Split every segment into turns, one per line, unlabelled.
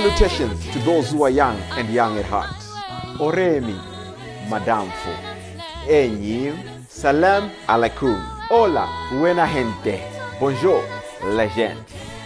Salutations to those who are young and young at heart. Oremi, Madamfo, Enyi, Salam alaikum, Hola, buena gente, Bonjour, legend,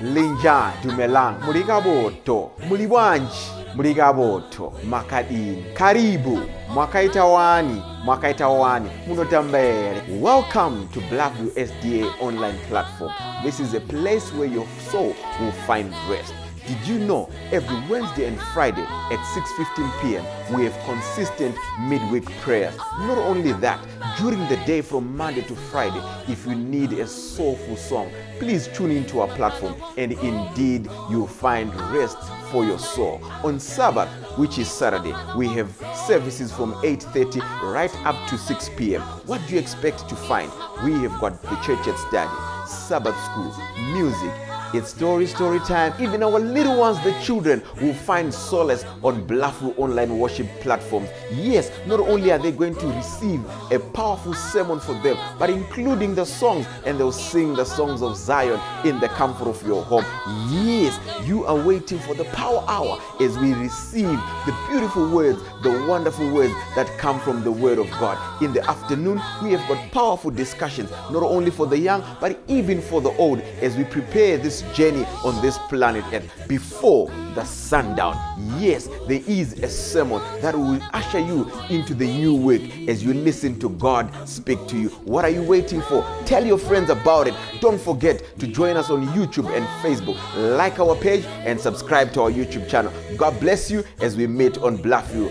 Linja, Dumelang, Murigaboto, Muliwanji, Murigaboto, Makadini, Karibu, Mwakaita wani, Mwakaita wani, Munotambere. Welcome to Bluffview SDA online platform. This is a place where your soul will find rest. Did you know every Wednesday and Friday at 6:15 p.m. we have consistent midweek prayers? Not only that, during the day from Monday to Friday, if you need a soulful song, please tune into our platform and indeed you'll find rest for your soul. On Sabbath, which is Saturday, we have services from 8:30 right up to 6 p.m. What do you expect to find? We have got the church at study, Sabbath school, music. It's story time. Even our little ones, the children, will find solace on Bluffview online worship platforms. Yes, not only are they going to receive a powerful sermon for them, but including the songs, and they'll sing the songs of Zion in the comfort of your home. Yes, you are waiting for the power hour as we receive the beautiful words, the wonderful words that come from the Word of God. In the afternoon, we have got powerful discussions, not only for the young, but even for the old, as we prepare this journey on this planet Earth before the sundown. Yes, there is a sermon that will usher you into the new week as you listen to God speak to you. What are you waiting for? Tell your friends about it. Don't forget to join us on YouTube and Facebook. Like our page and subscribe to our YouTube channel. God bless you as we meet on Bluffview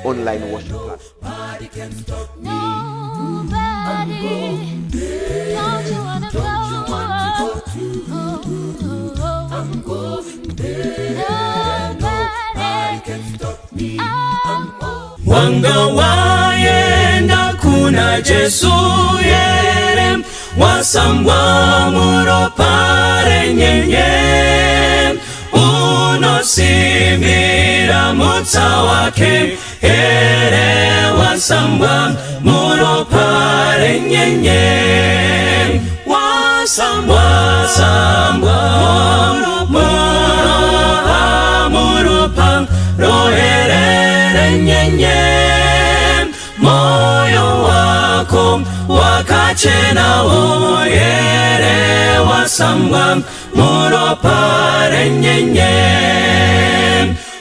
online worship platform.
Nobody. Don't you wanna go?
I'm going there. Nobody can stop me. I'm
Wanga waenda kuna Jesu here, wasambwa muropa renyenye, unosimbira mutsa wake here, wasambwa muropa renyenye, wasambwa sambwa muropa muropa roherere nyenye, moyo wako wakachena oyere, wasambwa muropa renyenye,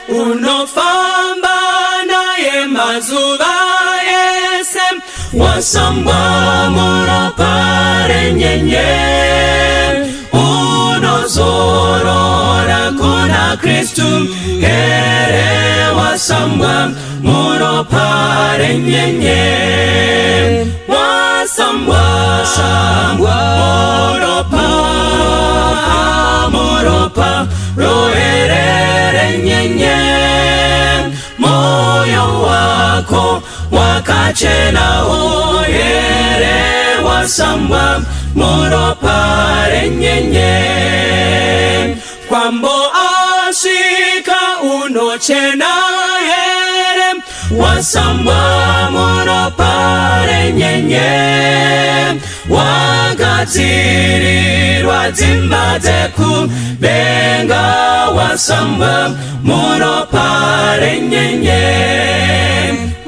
unofamba naye mazuva ese, wasambwa muropa renyenye, unozorora kuna Kristu here, wasambwa muropa renyenye, wasambwa sambwa muropa muropa roherere nyenye, moyo wako wakachena oyere, wasambwa muropa renyenye, kwambo asvika unochena here, wasambwa muropa renyenye, wagadzirirwa dzimba dzekudenga, wasambwa muropa renyenye,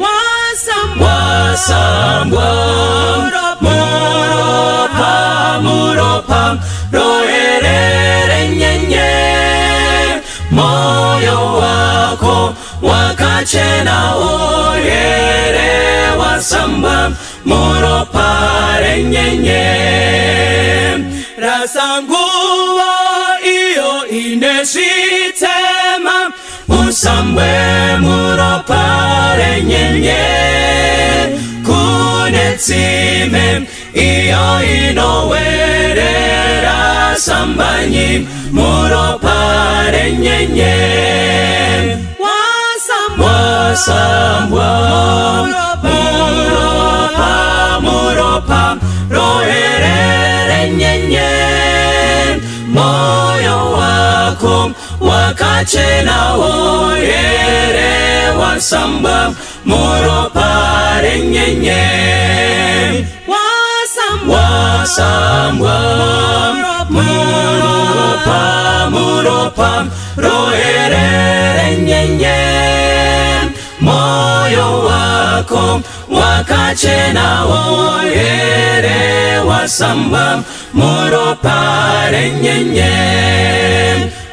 wasambwa sambwa muropa muropa roherere nyenye, moyo wako wakachena oyere, wasambwa muropa renyenye, rasanguva iyo ine zvitema, usambwe muropa renyenye, kune tsime iyo inowerera, sambanyi muropa renyenye, wasambwa sambwa muropa muropa roherere nyenye, moyo wako wakachena oyere, wasambwa muropa renyenye, wasambwa sambwa muropa muropa. muropa roererenyenye. Moyo wako wakachena here wasambwa muropa renyenye.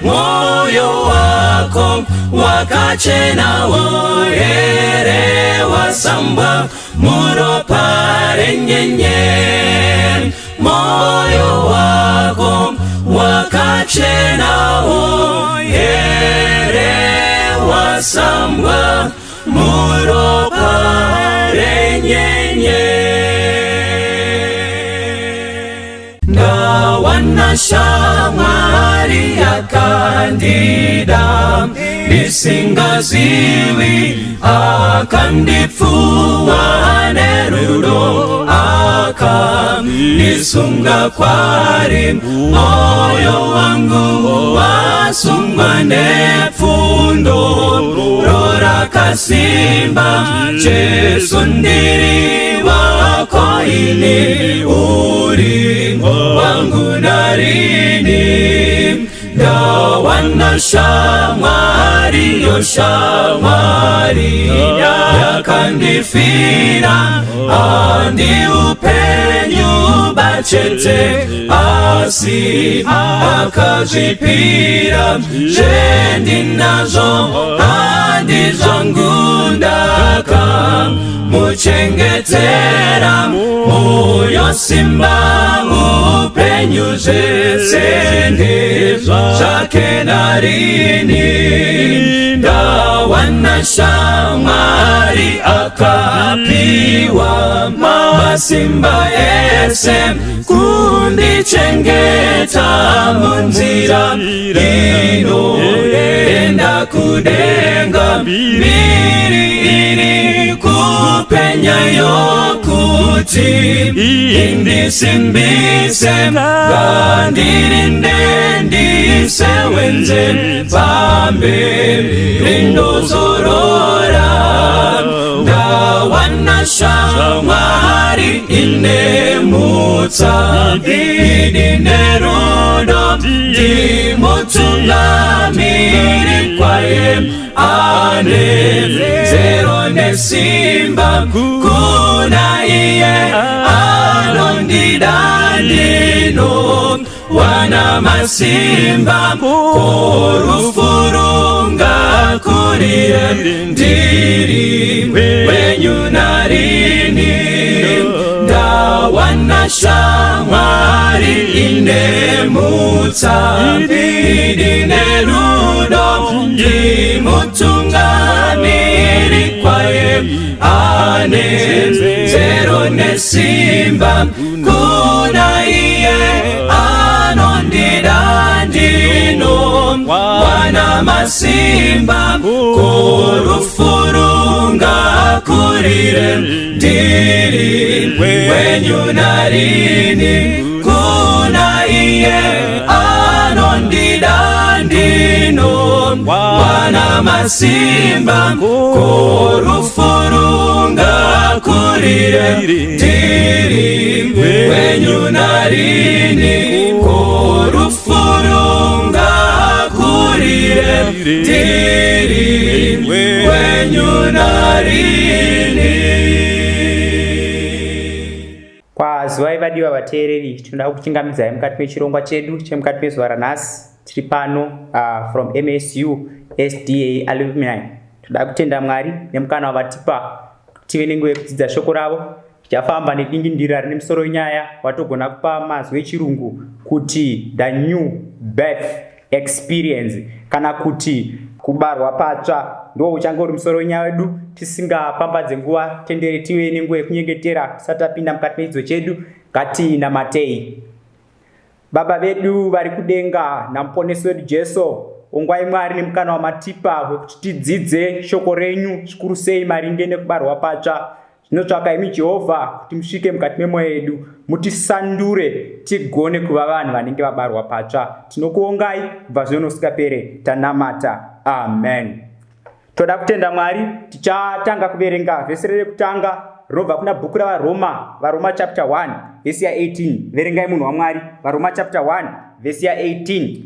Moyo wako wakachena here wasambwa muropa renyenye. Moyo wako wakachena here wasambwa muropa renyenye. Ndawana shamwari yakandida ndisingazivi, akandipfuwa nerudo, akandisunga kwari. Moyo wangu wasungwa nepfundo rorakasimba. Jesu, ndiri wako ini, uri wangu narini. Ndawana shamwari, yo shamwari yakandifira. Handi upenyu bachete, asi akazvipira. Zvendinazvo handi zvangu, ndaka muchengetera. Moyo, simba, upenyu, zvese ndezvake narini. Ndawana shamwari akapiwa masimba ese kundichengeta munzira inoenda kudenga. Mbiri iri kupenya yokuti indisimbise, ngandirinde, ndisewenze pamberi, ndozorora. Ndawana shamwari ine mutsa, idi nerudo, ndimutungamiri kwaye, ane zero nesimba. Kuna iye anondida ndino wana masimba. Ko rufu rungakurire, ndiri wenyu narini. Ndawana shamwari ine mutsa, idi nerudo, ndimutungamiri kwaye, ane zero nesimba. Kuna iye anondida ndino wana masimba. Ko rufu rungakurire, ndiri wenyu narini. Kuna iye anondida ndino wana masimba. Ko rufu rungakurire, ndiri wenyu narini. Ko rufu rungakurire, ndiri wenyu narini.
Kwazivai vadiwa vateereri, tinoda kuchingamidzai mukati mechirongwa chedu chemukati mezuva ranhasi. Tiri pano from MSU SDA alumni. Toda kutenda Mwari nemukana wavatipa kuti tive nenguva yekudzidza shoko ravo. Tichafamba nedingindira rine musoro wenyaya watogona kupa mazwi echirungu kuti "The New Birth Experience" kana kuti kubarwa patsva. Ndo uchange uri musoro wenyaya wedu. Tisingapambadze nguva, tendere tive nenguva yekunyengetera tisati tapinda mukati mechidzidzo chedu. Ngatinamatei. Baba vedu vari kudenga namuponesi wedu Jesu, ongwai Mwari nemukana wamatipa wekuti tidzidze shoko renyu, zvikuru sei maringe nekubarwa patsva. Zvinotsvaka imi Jehovha kuti musvike mukati memwoyo yedu, mutisandure tigone kuva vanhu vanenge vabarwa patsva. Tinokuongai kubva zvino nokusingapere. Tanamata, amen. Toda kutenda Mwari. Tichatanga kuverenga vhesi rekutanga rinobva kuna bhuku raVaroma, Varoma chapter 1 vhesi ya18. Verengai, munhu waMwari, Varoma chapter 1 vhesi ya18.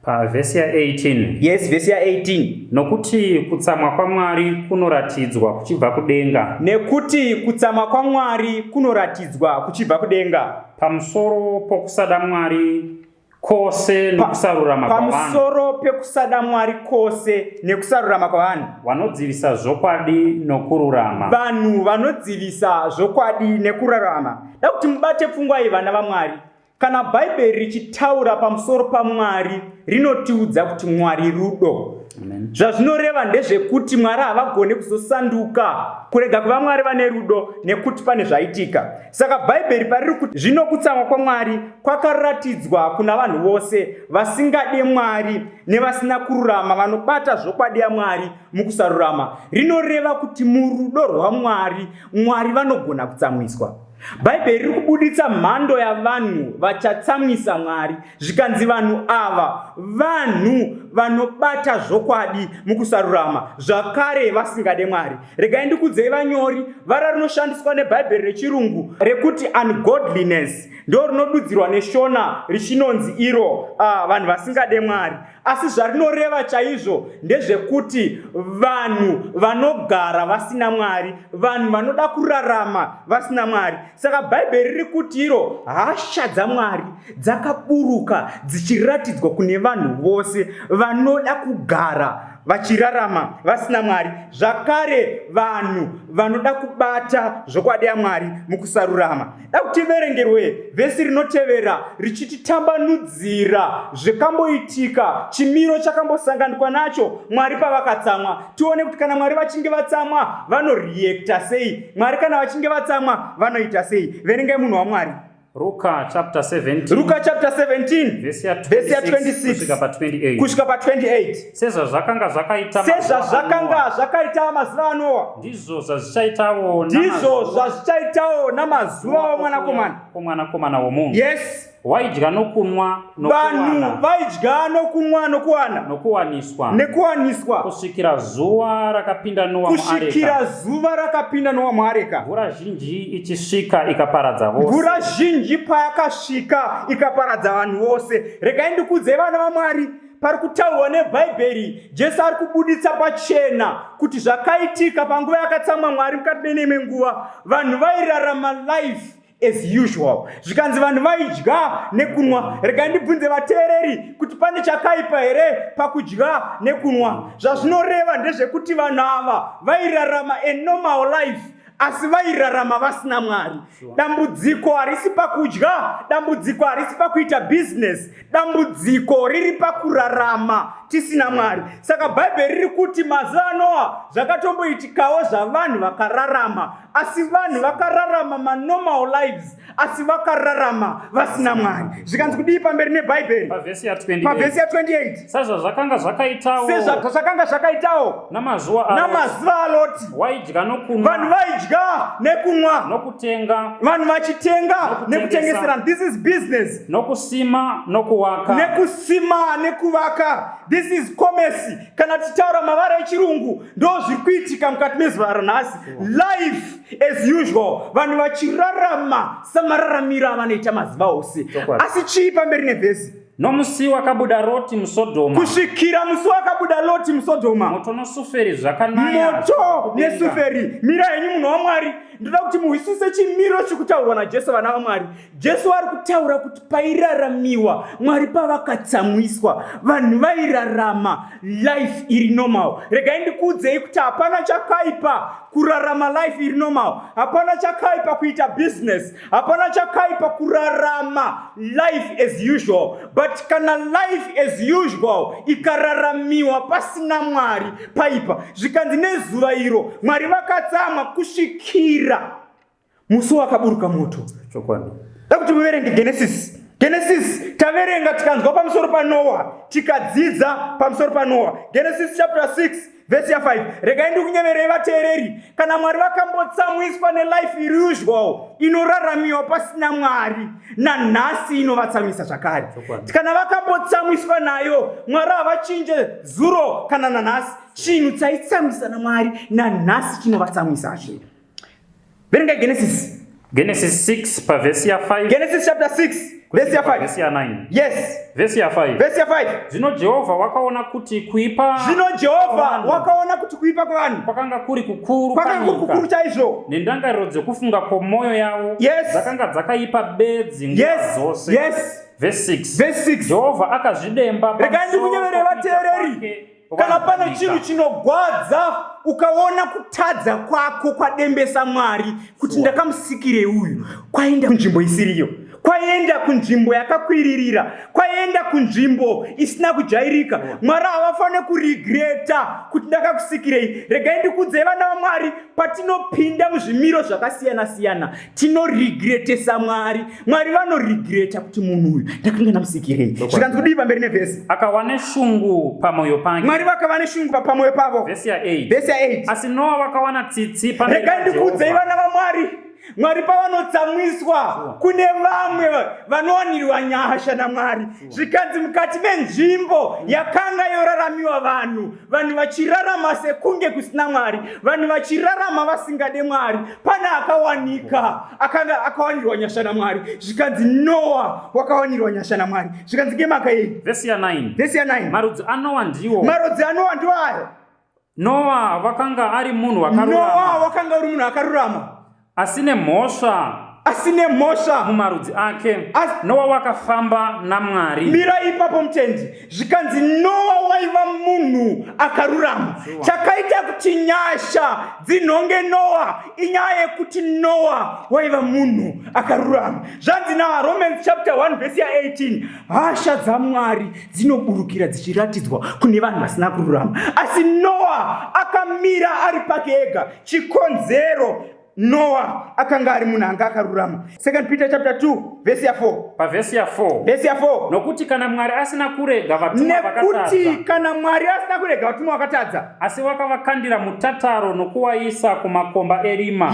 Pavhesi ya18.
Yes, vhesi ya18.
Nokuti kutsamwa kwaMwari kunoratidzwa kuchibva kudenga.
Nekuti kutsamwa kwaMwari kunoratidzwa kuchibva kudenga.
Pamusoro pokusada Mwari kwose nokusarurama
kwavanhu. Pamusoro pekusada Mwari kwose nekusarurama kwavanhu.
Vanodzivisa zvokwadi nokururama.
Vanhu vanodzivisa zvokwadi nekurarama. Da kuti mubate pfungwa iyi vana vaMwari. Kana Bhaibheri richitaura pamusoro paMwari, rinotiudza kuti Mwari rudo. Zvazvinoreva ndezvekuti Mwari havagone kuzosanduka kurega kuva Mwari vane rudo nekuti pane zvaitika. Saka Bhaibheri pariri kuti zvino kutsamwa kwaMwari kwakaratidzwa kuna vanhu vose vasingade Mwari nevasina kururama vanobata zvokwadi yaMwari mukusarurama, rinoreva kuti murudo rwaMwari, Mwari vanogona kutsamwiswa. Bhaibheri riri kubuditsa mhando yavanhu vachatsamwisa Mwari, zvikanzi vanhu ava vanhu vanobata zvokwadi mukusarurama, zvakare vasingade Mwari. Regai ndikudzei vanyori, vara rinoshandiswa neBhaibheri reChirungu rekuti ungodliness ndo rinodudzirwa neShona richinonzi iro vanhu vasingade Mwari. Asi zvarinoreva chaizvo ndezvekuti vanhu vanogara vasina Mwari, vanhu vanoda kurarama vasina Mwari. Saka Bhaibheri riri kuti iro hasha dzaMwari dzakaburuka dzichiratidzwa kune vanhu vose vanoda kugara vachirarama vasina Mwari, zvakare vanhu vanoda kubata zvokwadi yaMwari mukusarurama. Da kuti tiverengerwe vhesi rinotevera richititambanudzira zvekamboitika, chimiro chakambosanganikwa nacho Mwari pavakatsamwa. Tione kuti kana Mwari vachinge vatsamwa vanoreacta sei, Mwari kana vachinge vatsamwa vanoita sei. Verengai munhu waMwari.
Ruka chapter 17.
Ruka chapter 17
verse ya 26 kusvika pa 28.
Kusvika pa 28.
Sezvazvakanga zvakaita
sezvazvakanga zvakaita mazuva aNoa.
Ndizvo zvazvichaitawo
ndizvo zvazvichaitawo namazuva omwanakomana
omwanakomana womunhu.
Yes.
Waidya nokunwa
vanhu vaidya nokunwa nokuwana
nokuwaniswa
nekuwaniswa
kusvikira zuva rakapinda Noa
kusvikira zuva rakapinda Noa muareka
mvura zhinji ichisvika ikaparadza vose
mvura zhinji payakasvika ikaparadza vanhu vose. Regai ndikudzei vana vaMwari, pari kutaurwa neBhaibheri, Jesu ari kubuditsa pachena kuti zvakaitika panguva yakatsamwa Mwari mukati mene imwe nguva, vanhu vairarama life as usual. Zvikanzi vanhu vaidya nekunwa. Regai ndibvunze vateereri kuti pane chakaipa here pakudya nekunwa? Zvazvinoreva ndezvekuti vanhu ava vairarama a normal life asi vairarama vasina Mwari. Dambudziko harisi pakudya, dambudziko harisi pakuita business, dambudziko riri pakurarama tisina Mwari. Saka Bhaibheri riri kuti mazuva aNoa zvakatomboitikawo zvavanhu vakararama, asi vanhu vakararama manormal lives, asi vakararama vasina Mwari. Zvikanzi kudii pamberi neBhaibheri?
Pavhesi ya 28.
Pavhesi ya 28.
Sezvazvakanga zvakaitawo.
Sezvazvakanga zvakaitawo.
Namazuva
aLoti. Namazuva aLoti.
Waidya nokunwa.
Vanhu vaidya nekunwa.
Nokutenga.
Vanhu vachitenga nekutengeserana. This is business.
Nokusima nokuwaka.
Nekusima nekuvaka. This is commerce. Kana tichitaura mavara echirungu ndo zviri kuitika mukati mezuva ranhasi. Life as usual. Vanhu vachirarama samararamiro avanoita mazuva ose. Asi chii pamberi nevhesi?
Nomusi wakabuda Roti muSodhoma.
Kusvikira musi wakabuda Roti muSodhoma.
Moto nosuferi zvakanaya.
Moto nesuferi. Mira henyu munhu waMwari. Ndoda kuti muhwisise chimiro chiri kutaurwa naJesu vana vaMwari. Jesu ari kutaura kuti pairaramiwa Mwari pavakatsamwiswa vanhu vairarama life iri normal. Regai ndikuudzei kuti hapana chakaipa kurarama life iri normal. Hapana chakaipa kuita business. Hapana chakaipa kurarama life as usual. But kana life as usual ikararamiwa pasina Mwari paipa. Zvikanzi nezuva iro Mwari vakatsamwa kusvikira musi wakaburuka moto.
Chokwadi.
Da kuti muverenge Genesis. Genesis taverenga tikanzwa pamusoro paNoa, tikadzidza pamusoro paNoa. Genesis chapter 6 vhesi ya 5. Regai ndikunyeverei vateereri, kana Mwari vakambotsamwiswa nelife iri usual inoraramiwa pasina Mwari, nanhasi inovatsamwisa zvakare. Kana vakambotsamwiswa nayo, Mwari havachinje zuro kana nanhasi. Chinhu chaitsamwisa naMwari nanhasi chinovatsamwisazve. Verengai Genesis.
Genesis 6 pavhesi ya5
Genesis chapter 6 vhesi ya5.
Vhesi ya9.
Yes.
Vhesi ya5.
Vhesi ya5.
Zvino Jehovha wakaona kuti kuipa
Zvino Jehovha
kwavanhu
wakaona kuti kuipa kwavanhu
kwakanga kuri kukuru
kwakanga kuri kukuru
panyika
chaizvo.
Nendangariro dzekufunga kwomwoyo yavo
Yes.
dzakanga dzakaipa bedzi nguva dzose. Vhesi 6.
Vhesi 6.
Jehovha akazvidemba
Regai
pamusoro
ndikunyeverei,
pokuita
vateereri.
kwake
Kana
vanhu
pane
panyika.
chinhu chinogwadza, ukaona kutadza kwako kwadembesa Mwari kuti ndakamusikirei uyu, kwaenda kunzvimbo isiriyo, kwaenda kunzvimbo yakakwiririra, kwaenda kunzvimbo isina kujairika, Mwari havafanire kurigreta kuti ndakakusikirei. Regai ndikudzei, vana vaMwari, patinopinda muzvimiro zvakasiyana-siyana tinorigretesa Mwari. Mwari vanorigreta kuti munhu uyu ndakanga ndamusikirei. Zvikanzi kudii pamberi nevhesi?
Akawa neshungu pamwoyo pake.
Mwari vakava neshungu pamwoyo pavo.
Vhesi ya8.
Vhesi ya8.
Asi Noa wakawana tsitsi pamberi
Regai ndikuudzei,
paJehovha.
vana vaMwari, Mwari pavanotsamwiswa, kune vamwe vanowanirwa nyasha naMwari. Zvikanzi mukati menzvimbo yakanga yoraramiwa vanhu, vanhu vachirarama sekunge kusina Mwari, vanhu vachirarama vasingade Mwari, pane akawanika akanga akawanirwa nyasha naMwari. Zvikanzi Noa wakawanirwa nyasha naMwari. Zvikanzi ngemaka yei?
Vhesi ya9.
Vhesi ya9.
Marudzi aNoa ndiwo.
Marudzi aNoa ndiwo ayo.
Noa wakanga ari munhu
Noa
wakarurama,
wakanga uri munhu akarurama,
asine mhosva
asine mhosva
mumarudzi ake. Noa wakafamba naMwari.
Mira ipapo, mutendi. Zvikanzi Noa waiva munhu akarurama. Chakaita kuti nyasha dzinhonge Noa inyaya yekuti Noa waiva munhu akarurama. Zvanzi naRomans chapter 1 vhesi ya18, hasha dzaMwari dzinoburukira dzichiratidzwa kune vanhu vasina kururama. Asi Noa akamira ari pake ega. Chikonzero, Noa akanga ari munhu anga akarurama. Second Peter chapter 2 vhesi ya4.
Pavhesi ya4.
Vhesi ya4.
Nokuti kana Mwari asina kurega vatumwa
Nekuti
vakatadza,
kana Mwari asina kurega vatumwa vakatadza,
asi wakavakandira mutataro nokuvaisa kumakomba erima,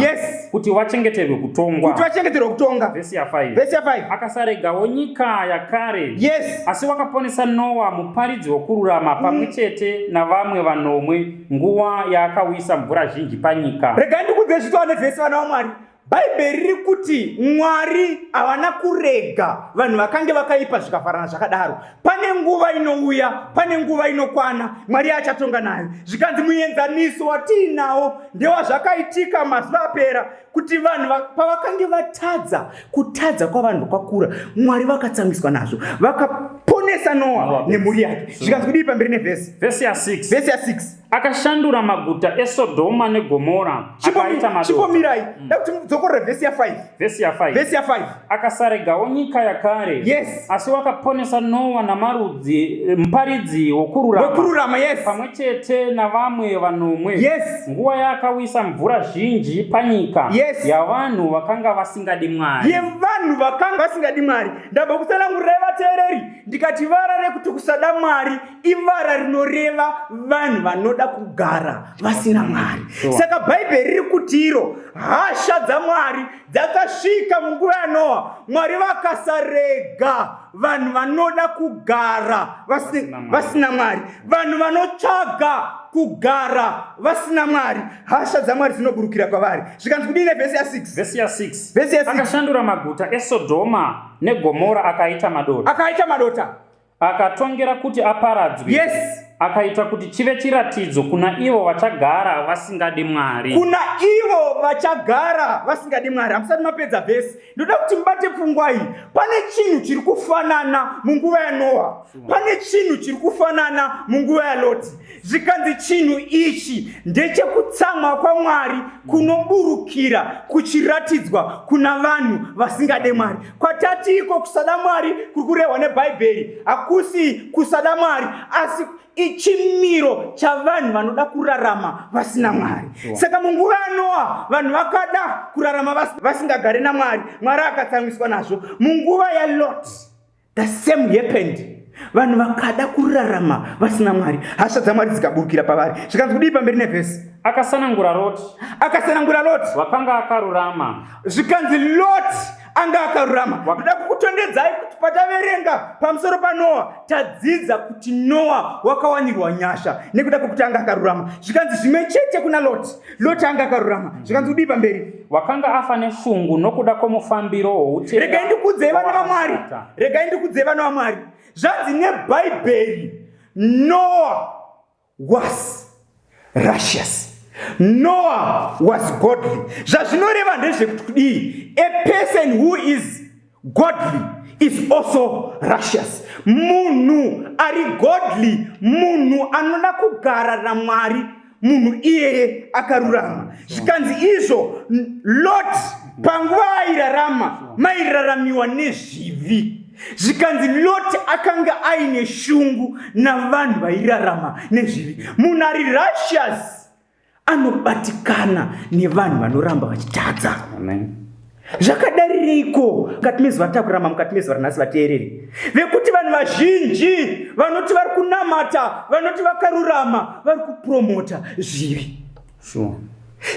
kuti vachengeterwe kutongwa.
Kuti vachengeterwe kutonga.
Vhesi ya5.
Vhesi ya5.
Akasaregawo nyika yakare, asi wakaponesa Noa, muparidzi wokururama, pamwe chete navamwe vanomwe, nguva yaakawisa mvura zhinji panyika.
Regai ndikudze zvitova nevhesi, vana vaMwari. Bhaibheri riri kuti Mwari havana kurega vanhu vakange vakaipa zvikafarana zvakadaro. Pane nguva inouya, pane nguva inokwana Mwari achatonga nayo. Zvikanzi muenzaniso watiinawo ndewazvakaitika mazuva apera, kuti vanhu pavakange vatadza, kutadza kwavanhu kwakura, Mwari vakatsamwiswa nazvo, vakaponesa Noa
Noa
nemhuri yake. Zvikanzi kudii pamberi nevhesi?
Vhesi ya6.
Vhesi ya6.
Akashandura maguta eSodhoma neGomora, akaita madota.
Chimbomirai, da kuti mudzokorore vhesi ya5.
Vhesi ya5.
Vhesi ya5.
Akasaregawo nyika yakare, asi wakaponesa Noa namarudzi, muparidzi wokururama,
Wekururama, yes.
pamwe chete navamwe vanomwe, nguva yaakawisa mvura zhinji panyika yavanhu vakanga vasingadi Mwari.
Yevanhu vakanga vasingadi Mwari. Ndabva kutsanangurirai, vateereri, ndikati vara rekuti kusada Mwari ivara rinoreva vanhu vanoda kugara vasina Mwari. Saka Bhaibheri riri kuti iro hasha dzaMwari dzakasvika munguva yaNoa. Mwari vakasarega vanhu vanoda kugara vasina Mwari, vanhu vanotsvaga kugara vasina Mwari, hasha dzaMwari dzinoburukira kwavari. Zvikanzi kudii nevhesi ya6?
Vhesi ya6.
Vhesi ya6.
Akashandura maguta eSodhoma neGomora, akaita madota.
Akaita madota.
Akatongera kuti aparadzwe. Akaita kuti chive chiratidzo kuna ivo vachagara vasingadi Mwari.
Kuna ivo vachagara vasingadi Mwari. Hamusati mapedza vhesi. Ndoda kuti mubate pfungwa iyi. Pane chinhu chiri kufanana munguva yaNoa, pane chinhu chiri kufanana munguva yaLoti. Zvikanzi chinhu ichi ndechekutsamwa kwaMwari kunoburukira kuchiratidzwa kuna vanhu vasingade Mwari. Kwatati iko kusada Mwari kuri kurehwa neBhaibheri hakusi kusada Mwari, asi ichimiro chavanhu vanoda kurarama vasina Mwari. Saka munguva yaNoa vanhu vakada kurarama vasingagari naMwari, Mwari akatsamwiswa nazvo. Munguva yaLot the same happened. Vanhu vakada kurarama vasina Mwari, hasha dzaMwari dzikaburukira pavari. Zvikanzi kudii pamberi nevhesi?
Akasanangura Roti.
Akasanangura Lot.
Wakanga akarurama.
Zvikanzi Lot Anga akarurama. Ndoda kukutondedzai kuti pataverenga pamusoro paNoa, tadzidza kuti Noa wakawanirwa nyasha nekuda kwekuti anga akarurama. Zvikanzi zvimwe chete kuna Lot. Lot anga akarurama. Zvikanzi kudii pamberi?
Wakanga afa neshungu nokuda kwomufambiro woutera.
Regai ndikudzei vana vaMwari. Regai ndikudzei vana vaMwari. Zvanzi neBhaibheri Noa was righteous. Noah was godly. Zvazvinoreva ndezvekuti kudii? A person who is godly is also righteous. Munhu ari godly, munhu anoda kugara naMwari, munhu iyeye akarurama. Zvikanzi izvo Lot panguva airarama mairaramiwa nezvivi. Zvikanzi Lot akanga aine shungu navanhu vairarama nezvivi. Munhu ari righteous anobatikana nevanhu vanoramba vachitadza.
Amen.
Zvakadarireiko mukati mezuva takurama mukati mezuva ranhasi vateereri vekuti vanhu vazhinji vanoti vari kunamata vanoti vakarurama vari kupromota zvivi.
Sure.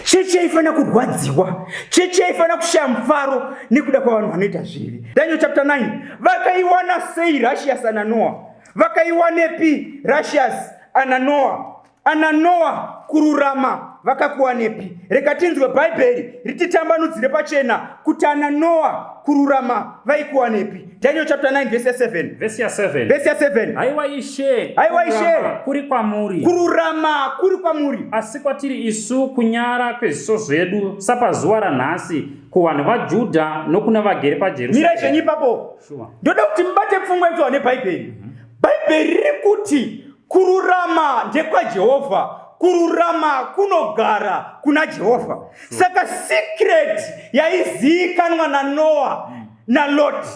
Chechi yaifanira kurwadziwa, chechi yaifanira kushaya mufaro nekuda kwavanhu vanoita zvivi. Daniel chapter 9 vakaiwana sei Russias ana Noah? Vakaiwanepi Russias ana Noah? Ana Noa kururama vakakuwanepi? Rega tinzwe Bhaibheri rititambanudzire pachena kuti ana Noa kururama vaikuwanepi. Daniel chapter 9 verse 7.
Verse ya 7.
Verse ya 7.
Haiwa Ishe.
Haiwa Ishe.
Kururama kuri kwamuri.
Kururama kuri kwamuri.
Asi kwatiri isu kunyara kwezviso zvedu sapazuva ranhasi kuvanhu vaJudha nokuna vagere paJerusarema.
Mirai zvenyu ipapo.
Sure.
Ndoda kuti mubate pfungwa ikutaurwa neBhaibheri. Bhaibheri riri kuti Kururama ndekwaJehovha, kururama kunogara kuna Jehovha. Saka secret yaiziikanwa naNoa naLot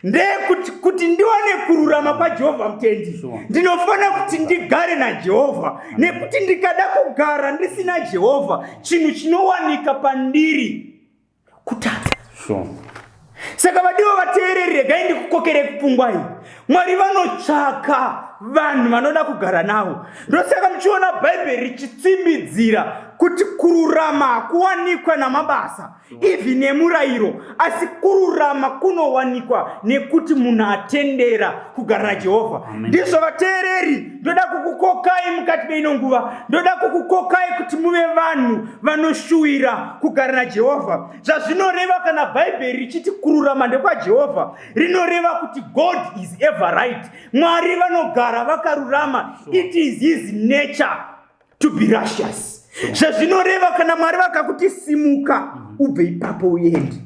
ndeyekuti kuti ndiwane kururama kwaJehovha mutendi ndinofanira kuti ndigare naJehovha, nekuti ndikada kugara ndisina Jehovha chinhu chinowanika pandiri kutadza.
Sure.
Saka vadiwa vateereri, regai ndikukokere kupfungwa iyi. Mwari vanotsvaka vanhu vanoda kugara navo. Ndosaka muchiona Bhaibheri richitsimbidzira kuti kururama hakuwanikwa namabasa even nemurayiro, asi kururama kunowanikwa nekuti munhu atendera kugara naJehovha. Ndizvo vateereri, ndoda kukukokai mukati meino nguva, ndoda kukukokai kuti muve vanhu vanoshuwira kugara naJehovha. Zvazvinoreva kana Bhaibheri richiti kururama ndekwaJehovha, rinoreva kuti God is ever right. Mwari vanogara vakarurama. It is his nature to be righteous. Zvazvinoreva kana Mwari vakakuti simuka ubve ipapo uende.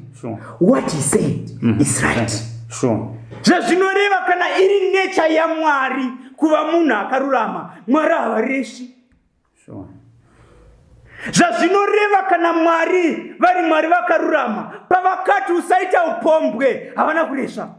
What he said is right. Zvazvinoreva kana iri nature yaMwari kuva munhu akarurama, Mwari havareshi. Zvazvinoreva kana Mwari vari Mwari vakarurama, pavakati usaita upombwe havana kuresva.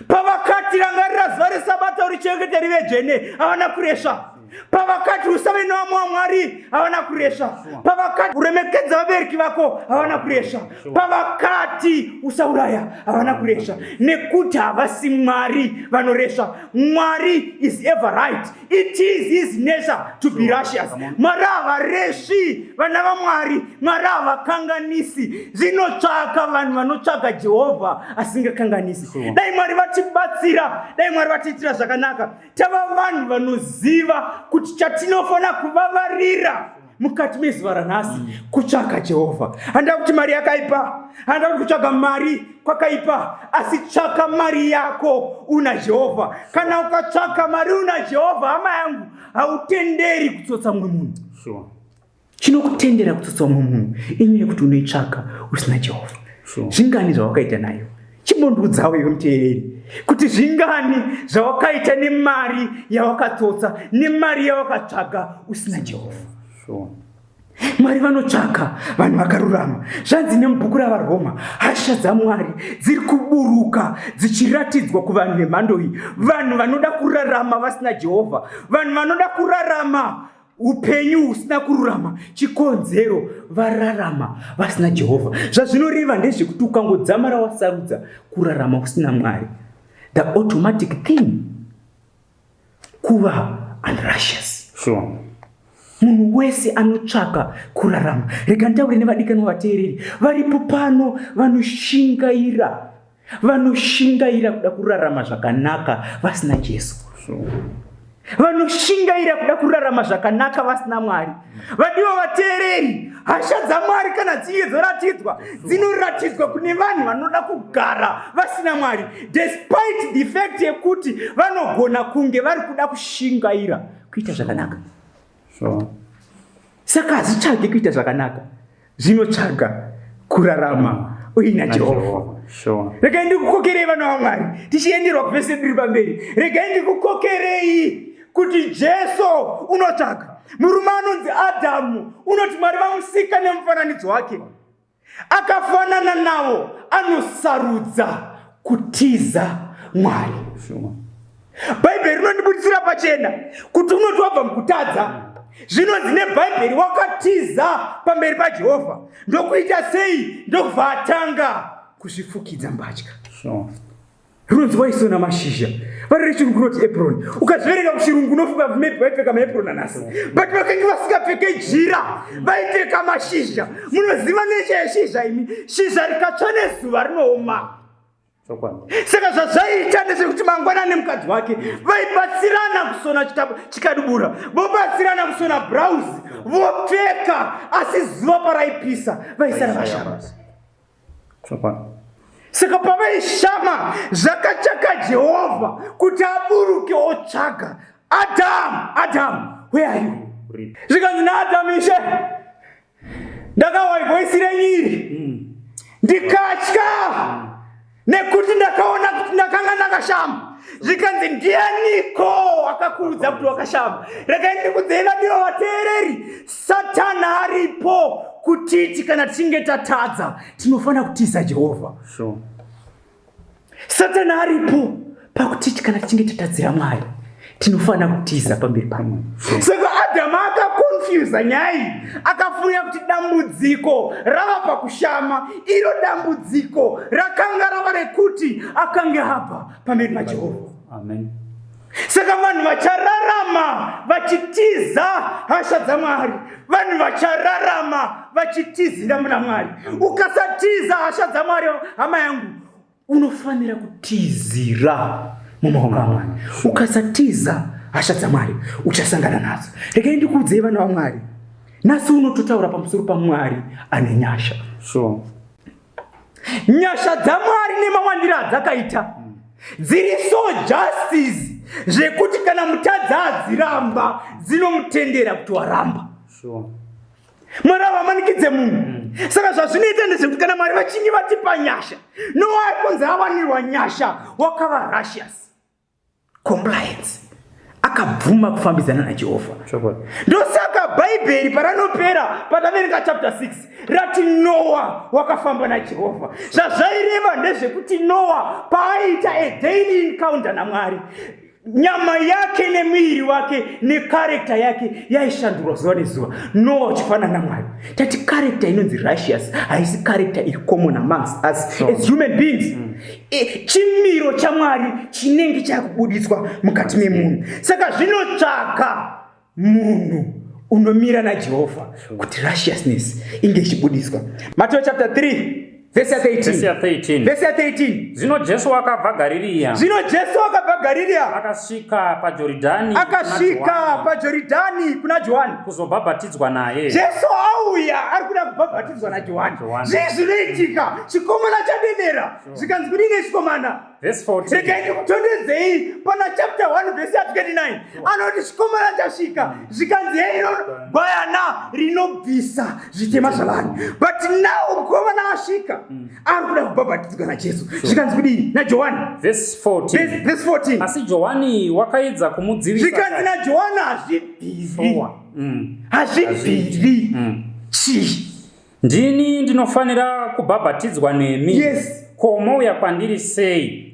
Pavakati rangarira zuva resabata urichengete rive dzvene havana kuresva. Pavakati usave nevamwe vamwari havana kuresva. Pavakati uremekedza vabereki vako havana kuresva. Pavakati usauraya havana kuresva, nekuti havasi Mwari vanoresva. Mwari is ever right. It is his nature to be righteous. Mwari havaresvi vana vaMwari, Mwari havakanganisi. Zvinotsvaka vanhu vanotsvaga Jehovha asingakanganisi. Dai Mwari vatibatsira, dai Mwari vatiitira zvakanaka. Tava vanhu vanoziva kuti chatinofanira kuvavarira mukati mezuva ranhasi kutsvaka Jehovha. Handida kuti mari yakaipa, handida kuti kutsvaga mari kwakaipa, asi tsvaka mari yako una Jehovha. Kana ukatsvaka mari una Jehovha, hama yangu, hautenderi kutsotsa mumwe munhu.
Sure.
Chinokutendera kutsotsa mumwe munhu inyaya yekuti unoitsvaka usina Jehovha.
Sure.
Zvingani zvawakaita nayo? Chimbondiudzawo iwe muteereri kuti zvingani zvawakaita nemari yawakatsotsa nemari yawakatsvaga usina Jehovha.
Sure.
Mwari vanotsvaka vanhu vakarurama. Zvanzi nemubhuku raVaRoma, hasha dzaMwari dziri kuburuka dzichiratidzwa kuvanhu vemhando iyi, vanhu vanoda kurarama vasina Jehovha, vanhu vanoda kurarama upenyu husina kururama. Chikonzero vararama vasina Jehovha. Zvazvinoreva ndezvekuti ukangodzamara wasarudza kurarama usina Mwari, the automatic thing kuva unrighteous.
Sure.
Munhu wese anotsvaka kurarama. Rega nditaure nevadikanwa vateereri varipo pano vanoshingaira, vanoshingaira kuda kurarama zvakanaka vasina Jesu. Vanoshingaira kuda kurarama zvakanaka vasina Mwari. Vadiwa vateereri, hasha dzaMwari kana dzinge dzoratidzwa, dzinoratidzwa kune vanhu vanoda kugara vasina Mwari, despite the fact yekuti vanogona kunge vari kuda kushingaira kuita zvakanaka.
Sure.
Saka hazvitsvage kuita zvakanaka, zvinotsvaga kurarama uina Jehovha.
Sure.
Regai ndikukokerei vana vaMwari, tichienderwa kuvhesi yedu iri pamberi. Regai ndikukokerei kuti Jesu unotsvaga murume anonzi Adhamu, unoti Mwari vamusika nemufananidzo wake, akafanana navo, anosarudza kutiza Mwari.
Sure.
Bhaibheri rinondibudisira pachena kuti unoti wabva mukutadza, zvinonzi neBhaibheri wakatiza pamberi paJehovha, ndokuita sei? Ndokubva atanga kuzvifukidza mbatya.
Sure.
Rinonzi waisona mashizha, vari rechirungu rinoti apron. Ukazviverenga kuchirungu unofunga maybe vaipfeka maapron anhasi, but vakange vasingapfeke jira, vaipfeka mashizha. Munoziva necha yeshizha imi, shizha rikatsva nezuva rinooma. Saka zvazvaiita ndezvekuti mangwana nemukadzi wake vaibatsirana kusona chikadubura, vobatsirana kusona brauzi, vopfeka, asi zuva paraipisa vaisara vashama. Saka pavaishama zvakatsvaka Jehovha kuti aburuke otsvaga Adamu. Adamu, where are you? Zvikanzi naAdamu, Ishe, ndakahwa voisi renyu iri, ndikatya nekuti ndakaona kuti ndakanga ndakashama. Zvikanzi ndianiko akakuudza kuti wakashama? Regai ndikudzei vadiwa vateereri, Satani aripo kutiti kana tichinge tatadza tinofanira kutiza Jehovha.
Sure.
Satani aripo pakutiti kana tichinge tatadzira Mwari tinofanira kutiza pamberi pamwari. Saka Adhamu akakonfusa nyaya iyi, akafunga kuti dambudziko rava pakushama. Iro dambudziko rakanga rava rekuti akange abva pamberi paJehovha.
Amen.
Saka vanhu vachararama vachitiza hasha dzaMwari, vanhu vachararama vachitizira muna Mwari. Ukasatiza hasha dzaMwari, hama yangu, unofanira kutizira mumaoko aMwari. Ukasatiza hasha dzaMwari uchasangana nadzo. Regai ndikuudzei vana vaMwari, nhasi unototaura pamusoro paMwari ane nyasha.
Sure.
Nyasha dzaMwari nemawandiro adzakaita dziri so justice zvekuti kana mutadzi adziramba dzinomutendera kuti waramba.
Sure.
Mwari havamanikidze munhu. Saka zvazvinoita ndezvekuti kana Mwari vachinge vatipa nyasha, Noa ari kunzi awanirwa nyasha wakava righteous, compliance, akabvuma kufambidzana naJehovha. Ndosaka Bhaibheri paranopera pataverenga chapter 6 rati Noa wakafamba naJehovha. Zvazvaireva ndezvekuti Noa paaiita a daily encounter naMwari, nyama yake nemuviri wake nekarekta yake yaishandurwa zuva nezuva. Noa uchifanana naMwari. Tati karekta inonzi righteous haisi karekta iri common amongst us as human beings. Chimiro chaMwari chinenge chakubuditswa mukati memunhu. Saka zvinotsvaka munhu unomira naJehovha kuti righteousness inge ichibudiswa. Mateo chapter 3 verse 13.
Verse 13.
Verse 13.
Zvino Jesu wakabva Garirea.
Zvino Jesu wakabva Garirea.
Akasvika paJoridhani.
Akasvika paJoridhani kuna Johani.
Kuzobhabhatidzwa naye.
Jesu auya ari kuda kubhabhatidzwa naJohani. Zvii zvinoitika? Chikomana chadedera. Zvikanzi kudini chikomana?
Verse 14.
Regai ndikutondedzei pana chapter 1 verse 29. Anoti chikomana chasvika, zvikanzi heino gwayana rinobvisa zvitema zvavanhu. But now mukomana asvika, ari kuda kubhabhatidzwa naJesu. Zvikanzi kudini naJohani?
Verse 14.
Verse 14.
Asi Johani wakaedza kumudzivisa.
Zvikanzi naJohani hazvibviri. Hazvibviri. Chii?
Ndini ndinofanira kubhabhatidzwa nemi.
Yes.
Ko mouya kwandiri sei?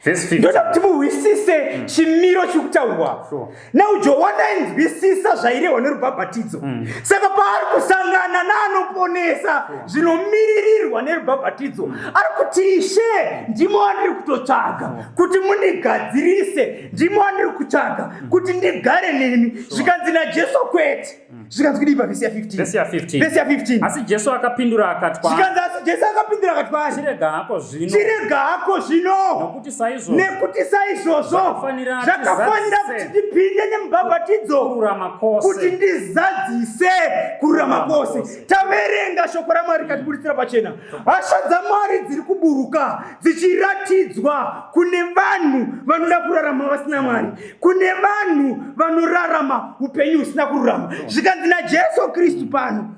Verse 15.
Ndoda kuti muhwisise chimiro chiri kutaurwa.
Sure.
Now Johani ainzwisisa zvairehwa nerubhabhatidzo. Saka paari kusangana naanoponesa zvinomiririrwa nerubhabhatidzo, ari kuti Ishe, ndimo wandiri kutotsvaga kuti mundigadzirise, ndimo wandiri kutsvaga kuti ndigare nemi. Zvikanzi naJesu kwete. Zvikanzi kudii pavhesi ya15?
Vhesi ya15.
Vhesi ya15.
Asi Jesu akapindura akati kwaari,
Zvikanzi asi Jesu akapindura akati kwaari,
chirega hako zvino,
chirega hako zvino,
nokuti saizvozvo
nekuti saizvozvo
Zvakafanira
zvakafanira
tizadzise
kuti tipinde nemubhabhatidzo
kururama
kuti
kwose.
ndizadzise kururama kwose. Taverenga shoko raMwari rikatibuditsira pachena hasha dzaMwari dziri kuburuka dzichiratidzwa kune vanhu vanoda kurarama vasina Mwari, kune vanhu vanorarama upenyu husina kururama. Zvikanzi naJesu Kristu pano,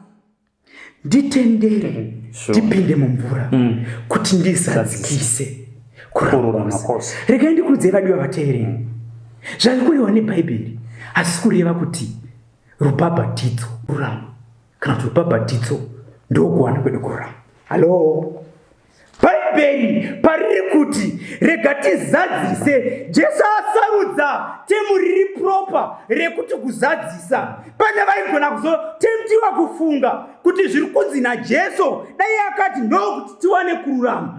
nditendere tipinde mumvura kuti ndizadzikise kururama kwose. Regai ndikuudzei vadiwa vateereri, zvari kurehwa neBhaibheri hazvisi kureva kuti rubhabhatidzo rurama kana kuti rubhabhatidzo ndokuwana kwedu kururama. Halo, Bhaibheri pariri kuti rega tizadzise, Jesu asarudza temu riri proper rekuti kuzadzisa. Pane vaigona kuzotemtiwa kufunga kuti zviri kunzi naJesu dai akati ndokuti tiwane kururama.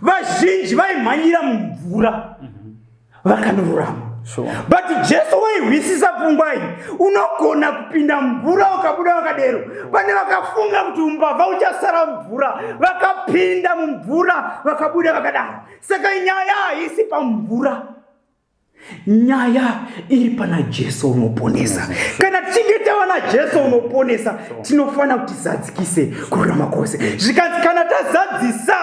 Vazhinji vaimhanyira mumvura vakanorurama.
Sure.
But Jesu waihwisisa pfungwa iyi, unogona kupinda mvura ukabuda wakadero. Pane vakafunga kuti umbavha uchasara mvura, vakapinda mumvura vakabuda vakadaro. Saka nyaya haisi pamvura, nyaya iri pana Jesu unoponesa. Kana tichinge tawana Jesu unoponesa, tinofanira kuti tizadzikise kururama kwose. Zvikanzi kana tazadzisa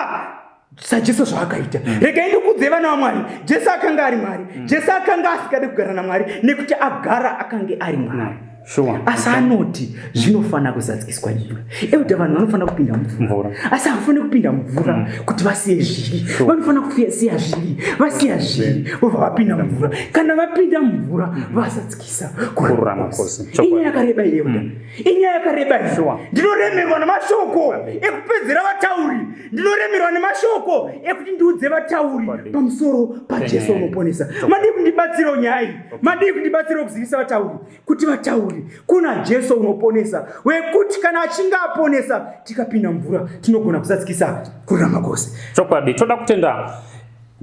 saJesu zvaakaita. Regai ndikudze vana vaMwari, Jesu akanga ari Mwari. Jesu akanga asingade kugara naMwari nekuti agara akange ari Mwari.
Sure.
Asi anoti zvinofanira kuzadzikiswa iwe ekuti vanhu vanofanira kupinda mumvura, asi havafaniri kupinda mumvura kuti vasiye zvivi. Vanofanira kusiya zvivi, vasiya zvivi vobva vapinda mumvura. Kana vapinda mumvura vazadzikisa
kururama kwose.
Inyaya yakareba iyewe, inyaya yakareba iyi. Ndinoremerwa nemashoko ekupedzera vatauri, ndinoremerwa nemashoko ekuti ndiudze vatauri pamusoro paJesu unoponesa. Madii kundibatsirawo nyaya iyi? Madii kundibatsirawo kuzivisa vatauri kuti vatauri kuna Jesu unoponesa, wekuti kana achinge aponesa tikapinda mvura tinogona kuzadzikisa kururama kwose.
Chokwadi, toda kutenda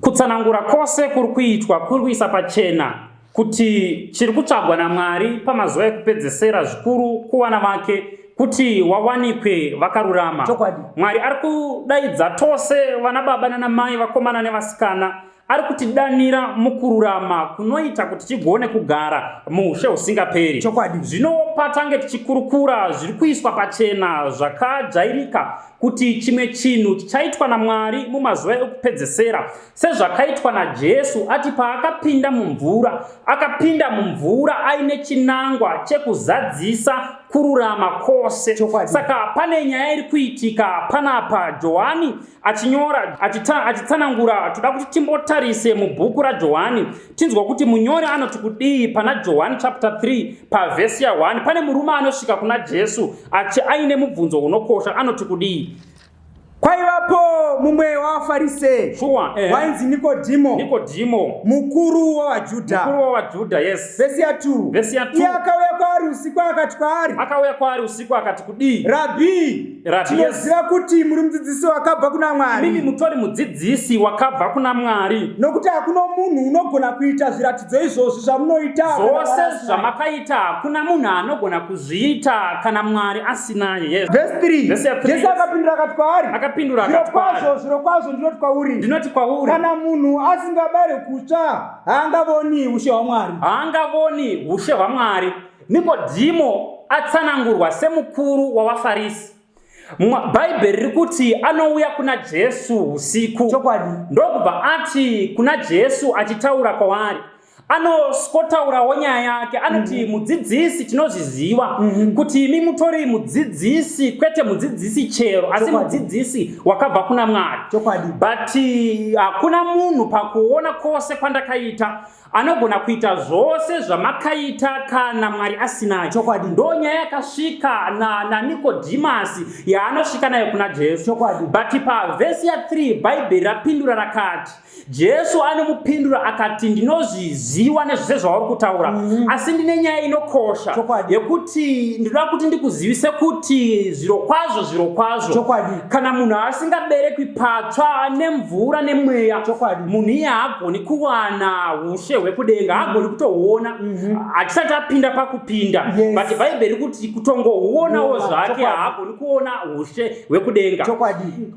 kutsanangura kwose kuri kuitwa, kuri kuisa pachena kuti chiri kutsvagwa naMwari pamazuva ekupedzesera zvikuru kuvana vake kuti wawanikwe vakarurama.
Chokwadi.
Mwari ari kudaidza tose vana baba nana mai, vakomana nevasikana, ari kutidanira mukururama kunoita kuti tigone kugara muushe husingaperi.
Chokwadi.
Zvino patange tichikurukura zviri kuiswa pachena zvakajairika kuti chimwe chinhu chichaitwa naMwari mumazuva ekupedzesera sezvakaitwa naJesu ati paakapinda mumvura, akapinda mumvura aine chinangwa chekuzadzisa kururama kwose.
Chokwadi.
Saka pane nyaya iri kuitika panapa, Johani achinyora achitsanangura. Toda kuti timbotarise mubhuku raJohani tinzwa kuti munyori anoti kudii pana Johani chapter 3 pavhesi ya1. Pane murume anosvika kuna Jesu aine mubvunzo unokosha, anoti kudii?
Kwaivapo mumwe wavaFarise
Sure,
wainzi Nikodhimo,
Nikodhimo,
mukuru wavaJudha.
Mukuru wavaJudha, yes.
Vhesi ya2.
Vhesi ya2.
Iye akauya kwaari usiku akati kwaari,
Akauya kwaari usiku akati kudii?
Rabhi,
Rabhi,
tinoziva kuti muri mudzidzisi wakabva kuna Mwari.
Mimi mutori mudzidzisi wakabva kuna Mwari.
Nokuti hakuna munhu unogona kuita zviratidzo izvozvi zvamunoita kana
Zvose
Mwari asinaye.
zvamakaita hakuna munhu anogona kuzviita kana Mwari asinaye. Yes.
Vhesi 3.
Vhesi ya 3.
Jesu akapindura akati kwaari,
Akapindura akati kwaari,
zvirokwazvo, zvirokwazvo ndinoti kwauri,
ndinoti kwauri,
kana munhu asingabari kutsva haangavoni ushe hwaMwari.
Haangavoni ushe hwaMwari. Nikodhimo atsanangurwa semukuru wavaFarisi. Bhaibheri riri kuti anouya kuna Jesu usiku.
Chokwadi.
Ndokubva ati kuna Jesu achitaura kwaari, anoskotaurawo nyaya yake, anoti mudzidzisi, tinozviziva kuti imi mutori mudzidzisi, kwete mudzidzisi chero, asi
Chokwadi.
mudzidzisi wakabva kuna Mwari.
Chokwadi.
But hakuna munhu pakuona kwose kwandakaita anogona kuita zvose zvamakaita kana Mwari asinaye.
Chokwadi.
Ndo nyaya yakasvika naNikodhimasi yaanosvika nayo kuna Jesu.
Chokwadi.
But pavhesi ya3 Bhaibheri rapindura rakati, Jesu anomupindura akati, ndinozviziva nezvose zvauri kutaura, asi ndine nyaya inokosha
Chokwadi.
yekuti ndinoda kuti ndikuzivise kuti zvirokwazvo, zvirokwazvo,
Chokwadi.
kana munhu asingaberekwi patsva nemvura nemweya,
Chokwadi.
munhu iye haagoni kuwana ushe hwekudenga haagoni kutohuona hatisati apinda pakupinda. But Bhaibheri kuti kutongohuonawo zvake haagoni kuona ushe hwekudenga.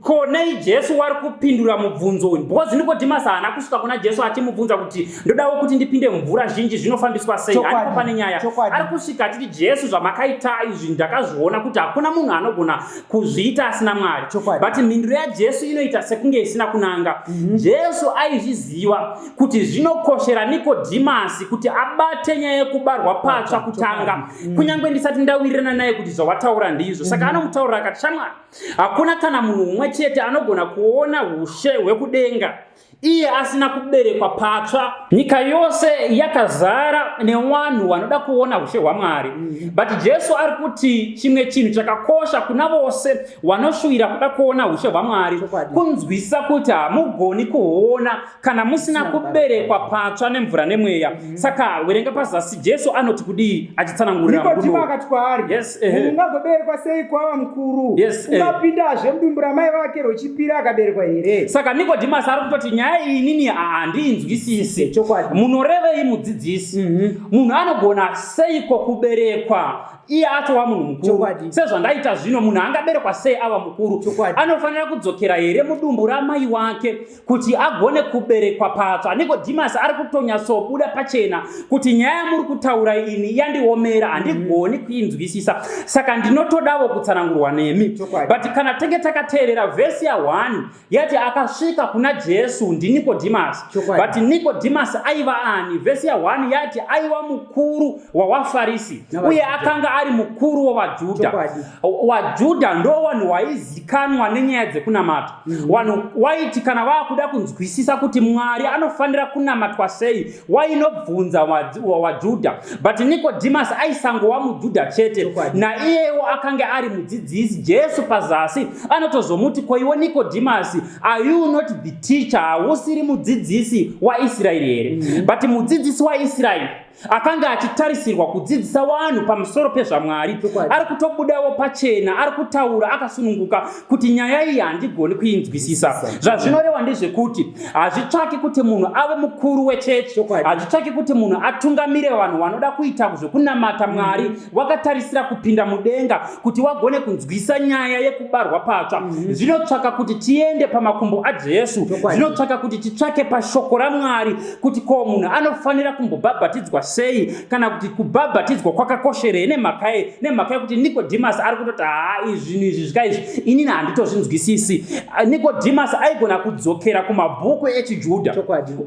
Ko nei Jesu wari kupindura mubvunzo uyu? Because Nikodhimasi haana kusvika kuna Jesu achimubvunza kuti ndodawo kuti ndipinde mvura zhinji, zvinofambiswa sei? Handipo pane nyaya. Ari kusvika achiti, Jesu, zvamakaita izvi ndakazviona kuti hakuna munhu anogona kuzviita asina Mwari. But mhinduro yaJesu inoita sekunge isina kunanga. Jesu aizviziva kuti zvinokoshera Nikodhimasi kuti abate nyaya yekubarwa patsva kutanga, kunyange ndisati ndawirirana naye kuti zvawataura ndizvo. Saka anomutaurira akati, shamwari, hakuna kana munhu umwe chete anogona kuona ushe hwekudenga iye asina kuberekwa patsva. Nyika yose yakazara nevanhu vanoda kuona ushe hwaMwari, but Jesu ari kuti chimwe chinhu chakakosha kuna vose vanoshuvira kuda kuona ushe hwaMwari kunzwisisa kuti hamugoni kuhuona kana musina kuberekwa patsva nemvura nemweya. Saka werenga pazasi, Jesu anoti kudii achitsanangurira
Nikodhimo
murume?
Akati kwaari,
Yes.
Munhu ungagoberekwa sei kwava mukuru?
Yes.
Ungapindazve mudumbu ramai vake rwechipiri akaberekwa here?
Saka Nikodhimasi ari kutoti nyaya iyi inini handinzwisisi. Munorevei, mudzidzisi? Munhu anogona seiko kuberekwa iye atova munhu mukuru? Sezvandaita zvino, munhu angaberekwa sei ava mukuru? Anofanira kudzokera here mudumbu ramai wake kuti agone kuberekwa patsva? Nikodhimasi ari kutonyatsobuda pachena kuti nyaya yamuri kutaura ini yandiomera, handigoni kuinzwisisa, saka ndinotodawo kutsanangurwa nemi. But kana tenge takateerera vhesi ya1, yati akasvika kuna Jesu ndiNikodhimasi. But Nikodhimasi aiva ani? Vhesi ya1 yati aiva mukuru wawaFarisi uye akanga ari mukuru wavaJudha. WaJudha ndo vanhu waizikanwa nenyaya dzekunamata. Vanhu waiti kana vakuda kunzwisisa kuti Mwari anofanira kunamatwa sei, wainobvunza waJudha. But Nikodhimasi aisangova muJudha chete, naiyewo akanga ari mudzidzisi. Jesu pazasi anotozomuti, koiwo Nikodhimasi, are you not the teacher? Hausiri mudzidzisi waIsraeri here? But mudzidzisi waIsraeri akanga achitarisirwa kudzidzisa vanhu pamusoro pezvaMwari ari kutobudawo pachena, ari kutaura akasununguka kuti nyaya iyi handigoni kuinzwisisa. Zvazvinoreva ndezvekuti hazvitsvaki kuti munhu ave mukuru wechechi, hazvitsvaki kuti munhu atungamire vanhu vanoda kuita zvekunamata Mwari wakatarisira kupinda mudenga kuti wagone kunzwisa nyaya yekubarwa patsva. Zvinotsvaka kuti tiende pamakumbo aJesu. Zvinotsvaka kuti titsvake pashoko raMwari kuti ko munhu anofanira kumbobhabhatidzwa sei, kana kuti kubhabhatidzwa kwakakosherei. Nemhaka yekuti Nikodhimasi ari kutoti, haa, zvinhu izvi zvika izvi inini handitozvinzwisisi. Nikodhimasi aigona kudzokera kumabhuku echiJudha,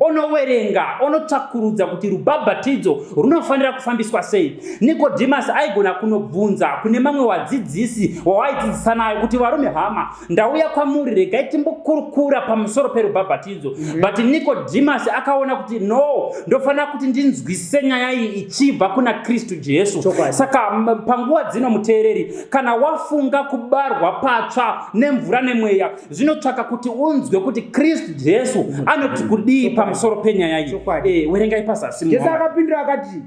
onowerenga, onotsvakurudza kuti rubhabhatidzo runofanira kufambiswa sei. Nikodhimasi aigona kunobvunza kune mamwe wadzidzisi wawaidzidzisa nayo kuti, varume hama, ndauya kwamuri, regai timbokurukura pamusoro perubhabhatidzo. But Nikodhimasi akaona kuti no, ndofanira kuti ndinzwisise nyaya iyi ichibva kuna Kristu Jesu. Saka panguva dzino, muteereri, kana wafunga kubarwa patsva nemvura nemweya, zvinotsvaka kuti unzwe kuti Kristu Jesu anoti kudii pamusoro penyaya iyi. Werengai pazasi.
Jesu
Muhama.
Akapindura akati,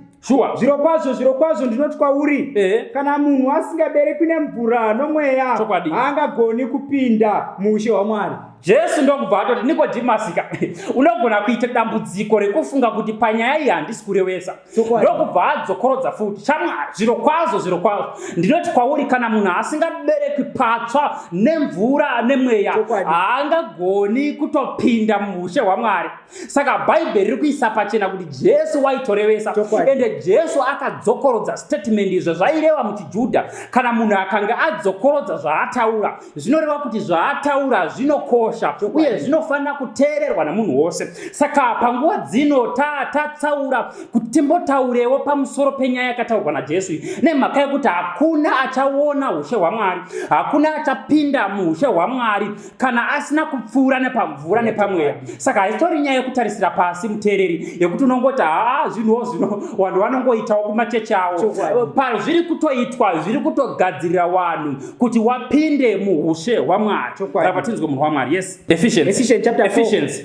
Zvirokwazvo, zvirokwazvo, ndinoti kwauri, kana munhu asingaberekwi nemvura nomweya, haangagoni kupinda muushe hwaMwari.
Jesu ndokubva atoti, Nikodhimasika, unogona kuita dambudziko rekufunga kuti panyaya iyi handisi kurevesa. Ndokubva adzokorodza futi, shamwari, zvirokwazvo, zvirokwazvo, ndinoti kwauri, kana munhu asingaberekwi patsva nemvura nemweya, haangagoni kutopinda muushe hwaMwari. Saka Bhaibheri riri kuisa pachena kuti Jesu waitorevesa. Ende Jesu akadzokorodza statement. Izvo zvaireva muchiJudha, kana munhu akanga adzokorodza zvaataura, zvinoreva kuti zvaataura zvinokosha uye zvinofanira kuteererwa namunhu wose. Saka panguva dzino tatsaura kuti timbotaurewo pamusoro penyaya yakataurwa naJesu iyi, nemhaka yekuti hakuna achaona ushe hwaMwari, hakuna achapinda muushe hwaMwari kana asina kupfuura nepamvura nepamweya. Saka haitori nyaya yekutarisira pasi, muteereri, yekuti unongoti, haa, zvinhuwo zvino vanhu vanongoitawo kumachechi avo. Pazviri kutoitwa, zviri kutogadzirira vanhu kuti wapinde muushe hwaMwari. Rava tinzwe munhu waMwari. Yes, Ephesians.
Ephesians chapter 4.
Ephesians.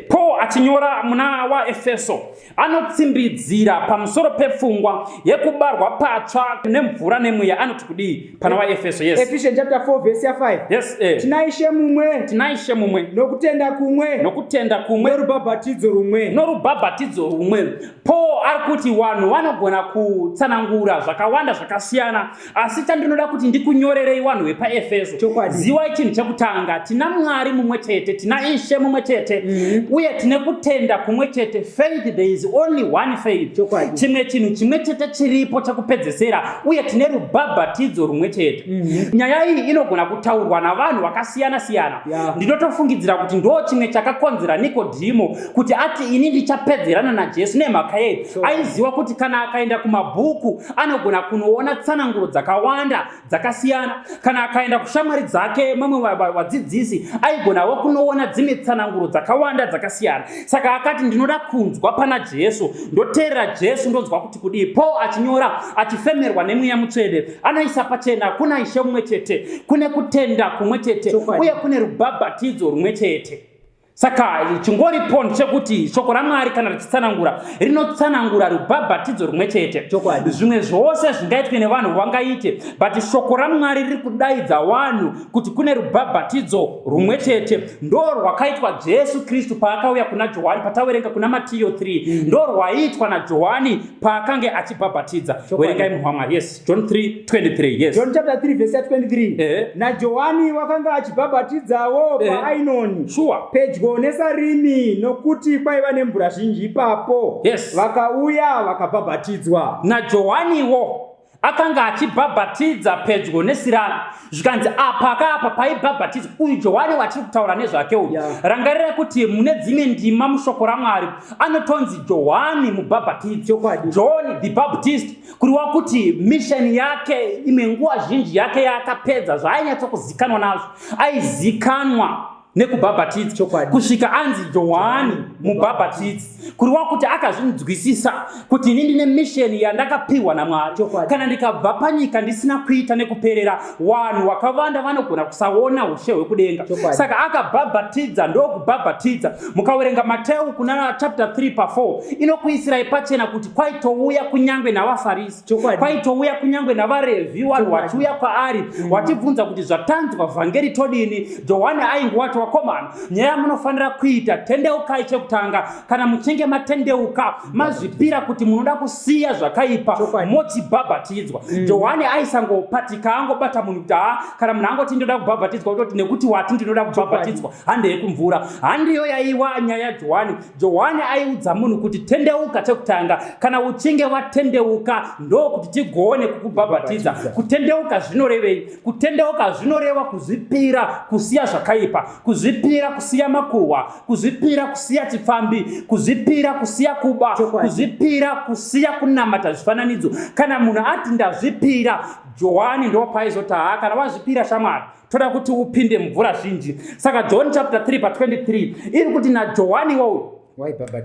Paul. Paul achinyora muna waEfeso anotsimbidzira pamusoro pepfungwa yekubarwa patsva nemvura nemweya anoti kudii pana waEfeso? Yes.
Ephesians chapter 4 verse ya 5.
Yes, eh.
Tina Ishe mumwe.
Tina Ishe mumwe.
Nokutenda kumwe.
Nokutenda kumwe.
Norubhabhatidzo rumwe.
Norubhabhatidzo rumwe. Paul ari kuti vanhu vanogona kutsanangura zvakawanda zvakasiyana asi chandinoda kuti ndikunyorerei vanhu vepaefeso, ziwai chinhu chekutanga, tina Mwari mumwe chete, tina Ishe mumwe chete, uye tine kutenda kumwe chete. Faith, there is only one faith, chimwe chinhu chimwe chete chiripo chekupedzesera, uye tine rubhabhatidzo rumwe chete. Nyaya iyi inogona kutaurwa navanhu vakasiyana siyana. Ndinotofungidzira kuti ndo chimwe chakakonzera Nikodhimo kuti ati ini ndichapedzerana naJesu. Nemhaka yei? Aiziva kuti kana akaenda kumabhuku anogona kunoona tsananguro dzakawanda dzakasiyana. Kana akaenda kushamwari dzake, mamwe vadzidzisi, aigonawo kunoona dzimwe tsananguro dzakawanda dzakasiyana. Saka akati ndinoda kunzwa pana Jesu, ndoteerera Jesu, ndonzwa kuti kudii. Paul achinyora achifemerwa nemweya mutsvene anoisa pachena kuna Ishe mumwe chete, kune kutenda kumwe chete, uye kune rubhabhatidzo rumwe chete. Saka chingoripo ndechekuti shoko raMwari kana richitsanangura rinotsanangura rubhabhatidzo rumwe chete. Zvimwe zvose zvingaitwe nevanhu vangaite, but shoko raMwari riri kudaidza vanhu kuti kune rubhabhatidzo rumwe chete. Ndo rwakaitwa Jesu Kristu paakauya kuna Johani, patawerenga kuna Matiyo 3. Ndo rwaiitwa naJohani paakange achibhabhatidza. Werengai munhu waMwari. Yes. John 3:23. Yes.
John chapter 3 verse 23. NaJohani wakanga achibhabhatidzawo paAinoni.
Sure.
Pedyo neSarimi, nokuti kwaiva nemvura zhinji ipapo.
Yes.
Vakauya vakabhabhatidzwa.
NaJohaniwo akanga achibhabhatidza pedyo neSirami. Zvikanzi apa kaapa paibhabhatidzwa uyu Johani watiri kutaura nezvake uyu. Rangarira kuti mune dzimwe ndima mushoko raMwari anotonzi Johani mubhabhatidzi. John the Baptist, kuriwa kuti mission yake imwe nguva zhinji yake yaakapedza zvaainyatsokuzikanwa nazvo, aizikanwa nekubhabhatidza kusvika anzi Johani mubhabhatidzi, kuriwa kuti akazvinzwisisa kuti ini ndine misheni yandakapiwa naMwari. Kana ndikabva panyika ndisina kuita nekuperera, vanhu vakawanda vanogona kusaona ushe hwekudenga. Saka akabhabhatidza ndokubhabhatidza. Mukaverenga Mateu kuna chapter 3 pa4, inokuisirai pachena kuti kwaitouya kunyange navaFarisi, kwaitouya kunyange navaRevhi, vanhu vachiuya kwaari vachibvunza kuti zvatanzwa vhangeri todini. Johani aingovati, wakomana, nyaya yamunofanira kuita, tendeukai chekutanga. Kana muchinge matendeuka, mazvipira kuti munoda kusiya zvakaipa, mochibhabhatidzwa. Johani aisangopatika angobata munhu kuti haa, kana munhu angoti ndoda kubhabhatidzwa, kutoti nekuti wati ndinoda kubhabhatidzwa, handei kumvura. Handiyo yaiwa nyaya yaJohani. Johani aiudza munhu kuti tendeuka chekutanga. Kana uchinge watendeuka ndokuti tigone kukubhabhatidza. Kutendeuka zvinorevei? Kutendeuka zvinoreva kuzvipira kusiya zvakaipa, kuzvipira kusiya makuhwa, kuzvipira kusiya chipfambi, kuzvipira kusiya kuba, kuzvipira kusiya kunamata zvifananidzo. Kana munhu ati ndazvipira, Johani ndopaizoti haa, kana wazvipira shamwari, toda kuti upinde mvura zhinji. Saka John chapter 3 pa23 iri kuti naJohani iwoyu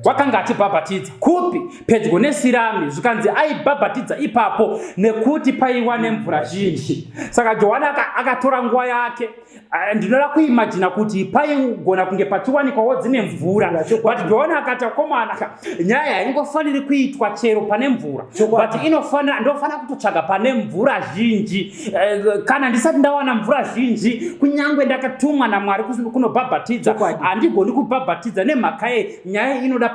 wakanga achibhabhatidza kupi? Pedyo neSirami. Zvikanzi aibhabhatidza ipapo nekuti paiwa nemvura zhinji. Saka Johani akatora nguva yake. Ndinoda kuimajina kuti paigona kunge pachiwanikwawo dzine mvura, but Johani akati akomana, nyaya haingofaniri kuitwa chero pane mvura, but inofanira, ndofanira kutotsvaga pane mvura zhinji. Kana ndisati ndawana mvura zhinji, kunyange ndakatumwa naMwari kunobhabhatidza, handigoni kubhabhatidza. Nemhaka ye nyaya inoda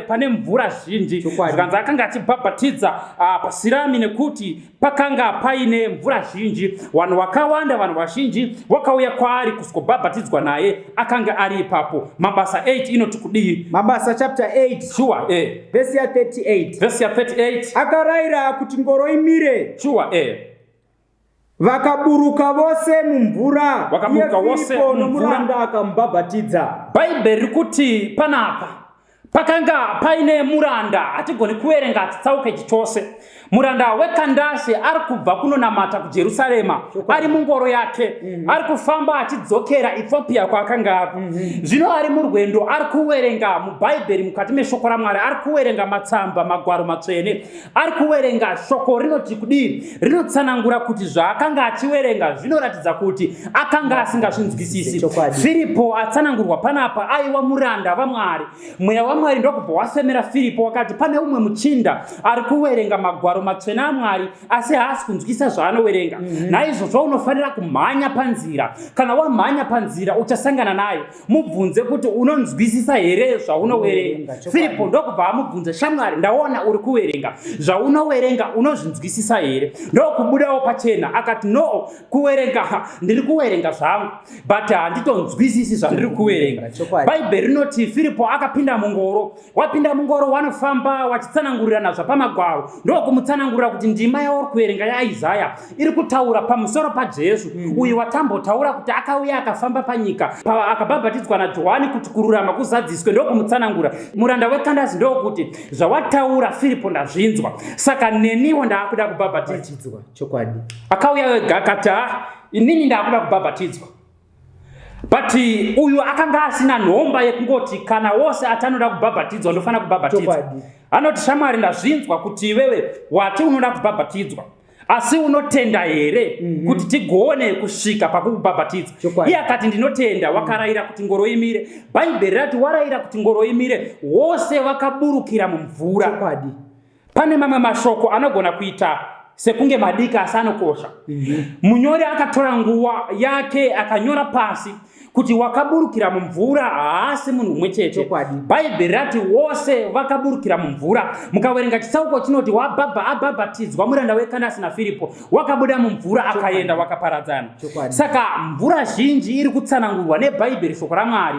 pane mvura zhinji. Zvikanzi akanga achibhabhatidza paSirami nekuti pakanga paine mvura zhinji. Vanhu vakawanda, vanhu vazhinji vakauya kwaari kuzobhabhatidzwa naye, akanga ari ipapo. Mabasa 8 inoti kudii?
Mabasa chapter 8.
Sure.
Vhesi ya 38.
Vhesi ya 38.
Akarayira kuti ngoro imire.
Sure.
Vakaburuka vose mumvura.
Vakaburuka vose
mumvura. Nomuranda akamubhabhatidza.
Bhaibheri riri kuti panapa Pakanga paine muranda, hatigoni kuverenga chitsauko ichi chose. Muranda weKandase ari kubva kunonamata kuJerusarema ari mungoro yake ari kufamba achidzokera Ethiopia kwaakanga abva. Zvino ari murwendo ari kuverenga muBhaibheri mukati meshoko raMwari, ari kuverenga matsamba, magwaro matsvene, ari kuverenga shoko rinoti kudii, rinotsanangura kuti zvaakanga achiverenga zvinoratidza kuti akanga asingazvinzwisisi. Firipo atsanangurwa panapa aiwa muranda vaMwari. Mweya waMwari ndokubva wafemera Firipo wakati, pane umwe muchinda ari kuverenga magwaro matsvene aMwari asi haasi kunzwisa zvaanoverenga. Naizvozvo unofanira kumhanya panzira. Kana wamhanya panzira uchasangana naye, mubvunze kuti unonzwisisa here zvaunoverenga. Firipo ndokubva amubvunza, shamwari, ndaona uri kuverenga zvaunoverenga, unozvinzwisisa here? Ndokubudawo pachena akati, no, kuverenga ndiri kuverenga zvangu but handitonzwisisi zvandiri kuverenga. Bhaibheri rinoti Firipo akapinda mungoro, wapinda mungoro wanofamba wachitsanangurirana zvapamagwaro, ndokumutsanangurira kuti ndima yauri kuverenga yaIsaya iri kutaura pamusoro paJesu uyu watambotaura kuti akauya akafamba panyika akabhabhatidzwa naJohani kuti kururama kuzadziswe. Ndokumutsanangura muranda weKandasi ndokuti, zvawataura Firipo ndazvinzwa, saka neniwo ndaakuda kubhabhatidzwa.
Chokwadi.
Akauya wega akati, ah, inini ndaakuda kubhabhatidzwa. But uyu akanga asina nhomba yekungoti kana wose ati anoda kubhabhatidzwa ndofanira kubhabhatidzwa. Anoti, shamwari, ndazvinzwa kuti iwewe wati unoda kubhabhatidzwa, asi unotenda here kuti tigone kusvika pakukubhabhatidza? Iye akati, ndinotenda. Wakarayira kuti ngoro imire. Bhaibheri rati warayira kuti ngoro imire, wose vakaburukira mumvura. Pane mamwe mashoko anogona kuita sekunge madiki asi anokosha. Munyori akatora nguva yake akanyora pasi kuti wakaburukira mumvura haasi munhu umwe chete. Bhaibheri rati wose vakaburukira mumvura. Mukaverenga chitsauko chinoti abhabhatidzwa muranda weKandasi naFiripo, wakabuda mumvura akaenda wakaparadzana. Saka mvura zhinji iri kutsanangurwa neBhaibheri shoko raMwari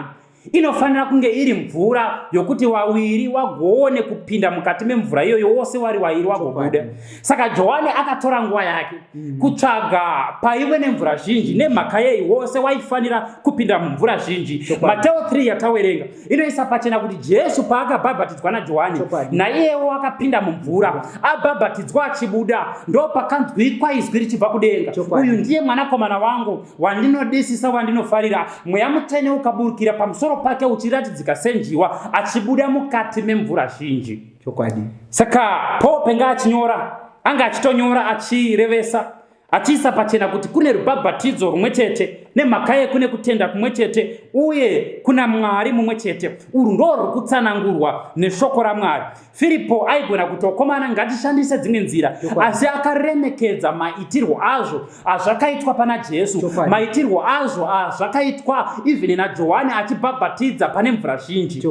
inofanira kunge iri mvura yokuti wawiri wagone kupinda mukati memvura iyoyo, wose wari wairi wagobuda. Saka Johani akatora nguva yake kutsvaga paive nemvura zhinji. Nemhaka yei wose waifanira kupinda mumvura zhinji? Mateo 3 yatawerenga inoisa pachena kuti Jesu paakabhabhatidzwa naJohani, naiyewo akapinda mumvura, abhabhatidzwa achibuda, ndo pakanzwikwa izwi richibva kudenga, uyu ndiye mwanakomana wangu wandinodisisa, wandinofarira. Mweya Mutsvene ukaburukira pamusoro pake uchiratidzika senjiwa achibuda mukati memvura zhinji.
Chokwadi.
Saka Paul penga achinyora, anga achitonyora achirevesa, achiisa pachena kuti kune rubhabhatidzo rumwe chete, nemhaka yekune kutenda kumwe chete uye kuna Mwari mumwe chete. Urwu ndo ruri kutsanangurwa neshoko raMwari. Firipo aigona kuti, okomana, ngatishandise dzimwe nzira, asi akaremekedza maitirwo azvo azvakaitwa pana Jesu, maitirwo azvo azvakaitwa even naJohani achibhabhatidza pane mvura zhinji.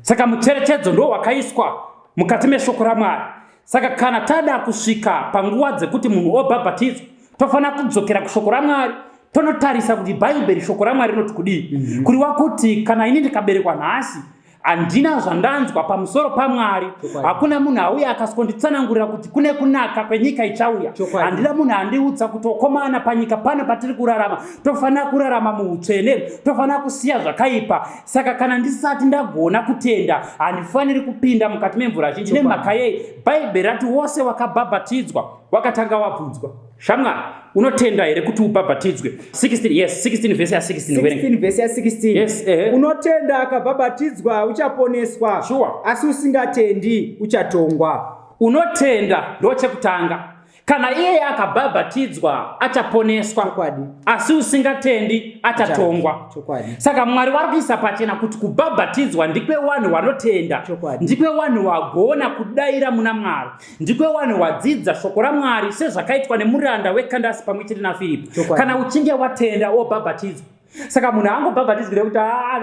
Saka mucherechedzo ndo wakaiswa mukati meshoko raMwari. Saka kana tada kusvika panguva dzekuti munhu obhabhatidzwa, tofanira kudzokera kushoko raMwari, tonotarisa kuti Bhaibheri shoko raMwari rinoti kudii. Kuriwa kuti kana ini ndikaberekwa nhasi, handina zvandanzwa pamusoro paMwari, hakuna munhu auya akasonditsanangurira kuti kune kunaka kwenyika ichauya, handina munhu andiudza kuti okomana, panyika pano patiri kurarama tofanira kurarama muutsvene, tofanira kusiya zvakaipa. Saka kana ndisati ndagona kutenda, handifaniri kupinda mukati memvura zhinji. Nemhaka yei? Bhaibheri rati wose wakabhabhatidzwa wakatanga wabvunzwa, shamwari, unotenda here kuti ubhabhatidzwe? 16, yes, 16 vhesi ya16.
16 vhesi ya16.
Yes,
Unotenda akabhabhatidzwa uchaponeswa. Asi usingatendi uchatongwa.
Unotenda ndochekutanga. Kana iye akabhabhatidzwa achaponeswa, asi usingatendi achatongwa. Saka Mwari vari kuisa pachena kuti kubhabhatidzwa ndikwe wanhu wanotenda, ndikwe wanhu wagona kudaira muna Mwari, ndikwe wanhu wadzidza shoko raMwari sezvakaitwa nemuranda weKandasi pamwe chete naFiripo. Kana uchinge watenda wobhabhatidzwa. Saka munhu haangobhabhatidzwi nekuti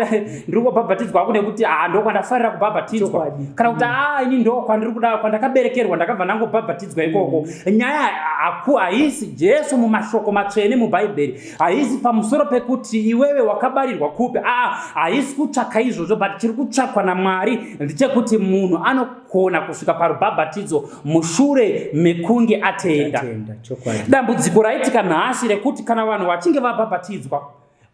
ndiri kungobhabhatidzwa hangu nekuti ndokwandafarira kubhabhatidzwa, kana kuti ini ndo kwandiri kuda kwandakaberekerwa ndakabva ndangobhabhatidzwa ikoko. Nyaya haisi Jesu mumashoko matsvene muBhaibheri haisi pamusoro pekuti iwewe wakabarirwa kupi. Haisi kutsvaka izvozvo, but chiri kutsvakwa naMwari ndechekuti munhu anogona kusvika parubhabhatidzo mushure mekunge atenda. Dambudziko raitika nhasi rekuti kana vanhu vachinge vabhabhatidzwa,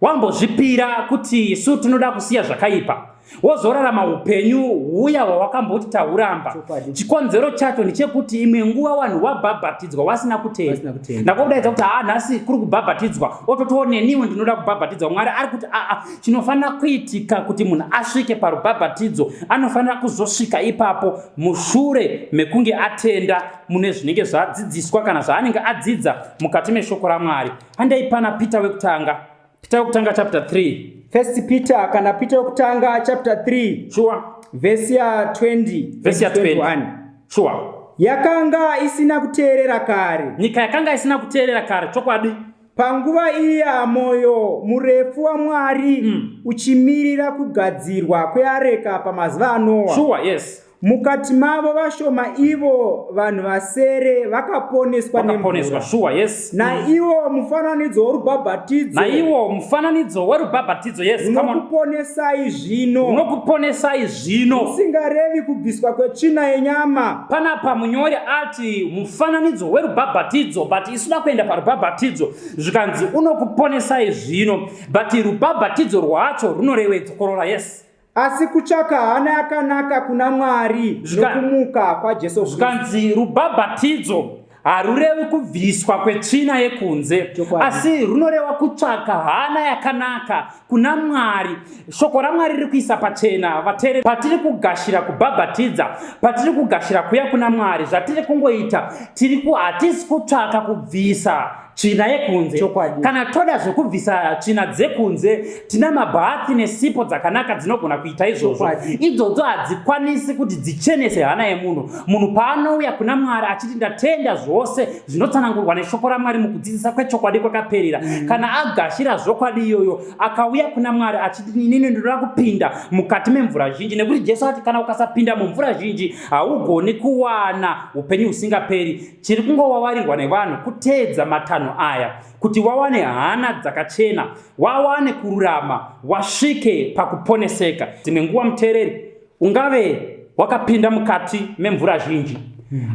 wambozvipira kuti isu tinoda kusiya zvakaipa. Wozorarama upenyu huya hwawakamboti tauramba. Chikonzero chacho ndechekuti imwe nguva vanhu wabhabhatidzwa wasina kutenda. Ndakudaidza kuti haa nhasi kuri kubhabhatidzwa, ototiwo neniwo ndinoda kubhabhatidzwa. Mwari ari kuti aa, chinofanira kuitika kuti munhu asvike parubhabhatidzo anofanira kuzosvika ipapo mushure mekunge atenda mune zvinenge zvadzidziswa kana zvaanenge adzidza mukati meshoko raMwari. Handei pana Peter wekutanga. Peter wekutanga chapter 3.
First Peter kana Peter wekutanga chapter 3.
Sure.
Verse ya 20.
Verse ya 21. Sure.
Yakanga isina kuteerera kare.
Nyika yakanga isina kuteerera kare, chokwadi.
Panguva iya moyo murefu waMwari uchimirira kugadzirwa kweareka pamazuva aNoa.
Sure, yes.
Mukati mavo vashoma ivo vanhu vasere vakaponeswa
nemvura. Sure, yes.
Naiwo mufananidzo worubhabhatidzo.
Naiwo mufananidzo werubhabhatidzo, yes.
Come on. Unokuponesai zvino.
Unokuponesai zvino.
Usingarevi kubviswa kwetsvina yenyama.
Panapa munyori ati mufananidzo werubhabhatidzo, but isu da kuenda parubhabhatidzo zvikanzi unokuponesai zvino, but rubhabhatidzo rwacho runorevei? Dzokorora, yes.
Asi kutsvaka hana yakanaka kuna Mwari nokumuka kwaJesu
Kristu. Zvikanzi rubhabhatidzo harurevi kubviswa kwetsvina yekunze, asi runoreva kutsvaka hana yakanaka kuna Mwari. Shoko raMwari riri kuisa pachena vateereri, patiri kugashira kubhabhatidza, patiri kugashira kuya kuna Mwari, zvatiri kungoita tiri ku hatisi kutsvaka kubvisa tsvina yekunze. Kana toda zvekubvisa tsvina dzekunze, tina mabhathi nesipo dzakanaka dzinogona kuita izvozvo. Idzodzo hadzikwanisi kuti dzichenese hana yemunhu. Munhu paanouya kuna Mwari achiti ndatenda zvose zvinotsanangurwa neshoko raMwari mukudzidzisa kwechokwadi kwakaperera, kana agashira zvokwadi iyoyo akauya kuna Mwari achiti inini ndinoda kupinda mukati memvura zhinji, nekuti Jesu ati kana ukasapinda mumvura zhinji haugoni kuwana upenyu husingaperi. Chiri kungowavarirwa nevanhu kuteedza matanho aya kuti wawane hana dzakachena, wawane kururama, wasvike pakuponeseka. Dzimwe nguva muteereri ungave wakapinda mukati memvura zhinji,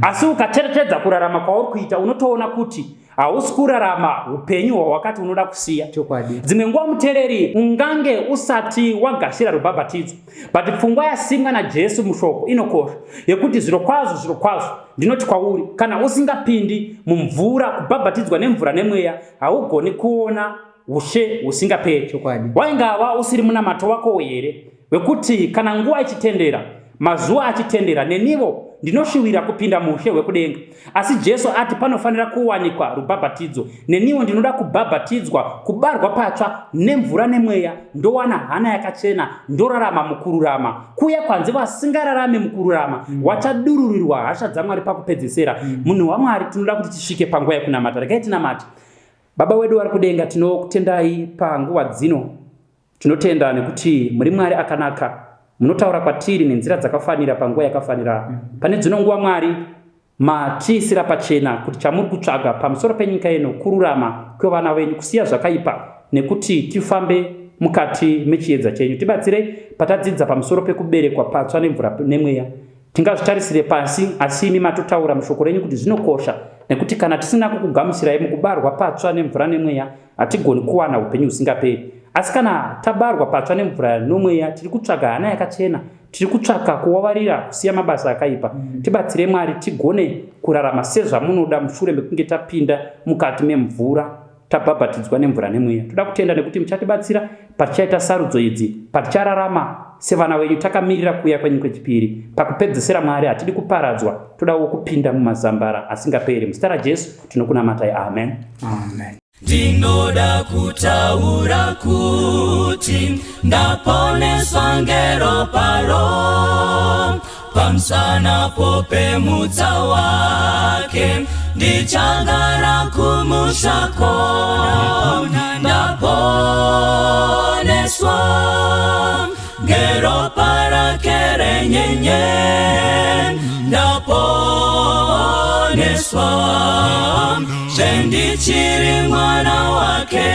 asi ukacherechedza kurarama kwauri kuita unotoona kuti hausi kurarama upenyu hwawakati unoda kusiya. Dzimwe nguva muteereri ungange usati wagashira rubhabhatidzo, but pfungwa yasimwa naJesu mushoko inokosha yekuti zvirokwazvo zvirokwazvo ndinoti kwauri, kana usingapindi mumvura kubhabhatidzwa nemvura nemweya haugoni kuona ushe husingaperi. Waingava usiri munamato wakowo here wekuti kana nguva ichitendera, mazuva achitendera, nenivo ndinoshuwira kupinda muushe hwekudenga? Asi Jesu ati panofanira kuwanikwa rubhabhatidzo. Neniwo ndinoda kubhabhatidzwa, kubarwa patsva nemvura nemweya, ndowana hana yakachena, ndorarama mukururama. Kuya kwanzi vasingararame mukururama wachadururirwa hasha dzaMwari pakupedzesera. Munhu waMwari, tinoda kuti tisvike panguva yekunamata. Regai tinamate. Baba wedu vari kudenga, tinokutendai panguva dzino. Tinotenda nekuti muri Mwari akanaka, munotaura kwatiri nenzira dzakafanira panguva yakafanira. Pane dzino nguva Mwari, matiisira pachena kuti chamuri kutsvaga pamusoro penyika ino kururama kwevana venyu, kusiya zvakaipa nekuti tifambe mukati mechiedza chenyu. Tibatsirei patadzidza pamusoro pekuberekwa patsva nemvura nemweya. Tingazvitarisire pasi, asi imi matotaura mushoko renyu kuti zvinokosha, nekuti kana tisina kukugamuchirai mukubarwa patsva nemvura nemweya, hatigoni kuwana upenyu husingaperi. Asi kana tabarwa patsva nemvura nomweya, tiri kutsvaga hana yakachena, tiri kutsvaka kuwavarira kusiya mabasa akaipa. Tibatsire Mwari tigone kurarama sezvamunoda mushure mekunge tapinda mukati memvura tabhabhatidzwa nemvura nemweya. Toda kutenda nekuti muchatibatsira patichaita sarudzo idzi, patichararama sevana venyu takamirira kuuya kwenyu kwechipiri. Pakupedzesera Mwari, hatidi kuparadzwa, todawo kupinda mumazambara asingaperi. Muzita raJesu tinokunamatai, amen.
Amen.
Ndinoda kutaura kuti ndaponeswa ngeropa ro pamusana popemutsa wake, ndichagara kumusha ko ndaponeswa ngeropa rake renyenye, ndaponeswa zvendichiri mwana wake.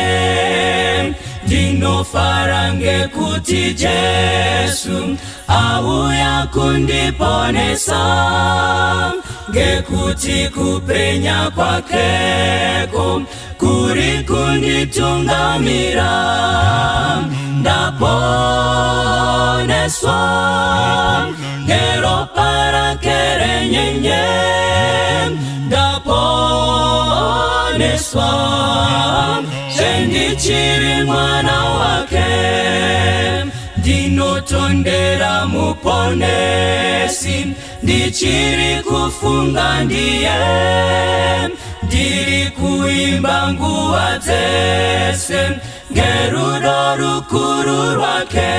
Ndinofara ngekuti Jesu auya kundiponesa, ngekuti kupenya kwakeko Kuri kunditungamira. Ndaponeswa ngeropa rake renyenye. Ndaponeswa zvendichiri mwana wake. Ndinotondera Muponesi, ndichiri kufunga ndiye. Ndiri kuimba nguva dzese ngerudo rukuru rwake.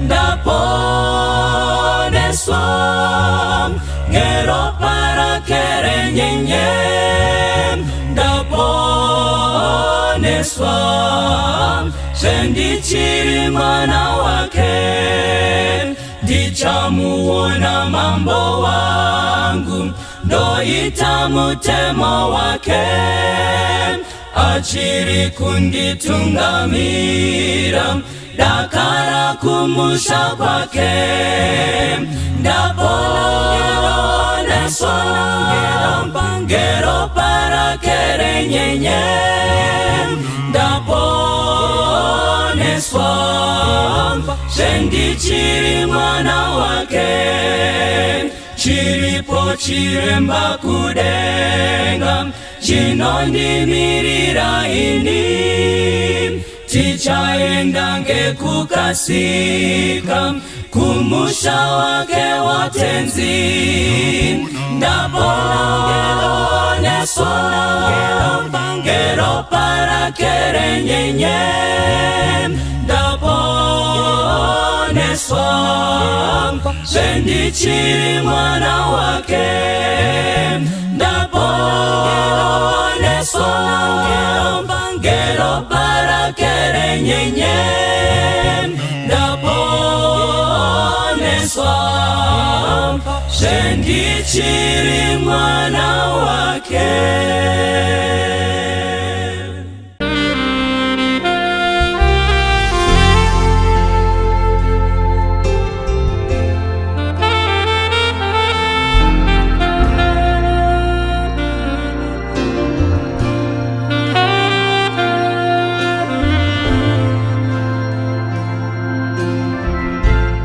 Ndaponeswa ngeropa rake renyenye. Ndaponeswa zvendichiri mwana wake. Ndichamuona Mambo wangu, ndoita mutemo wake. Achiri kunditungamira dakara kumusha kwake. Ndaponeswa ngeropa rake renyenye. Ndaponeswa zvendichiri mwana wake. Chiripo chiremba kudenga chinondimirira ini. Tichaenda ngekukasika kumusha wake watenzi. Ndaponeswa ngeropa rake renyenye. Ndaponeswa zvendichiri mwana wake. Ndaponeswa ngeropa rake renyenye. Ndaponeswa zvendichiri mwana wake.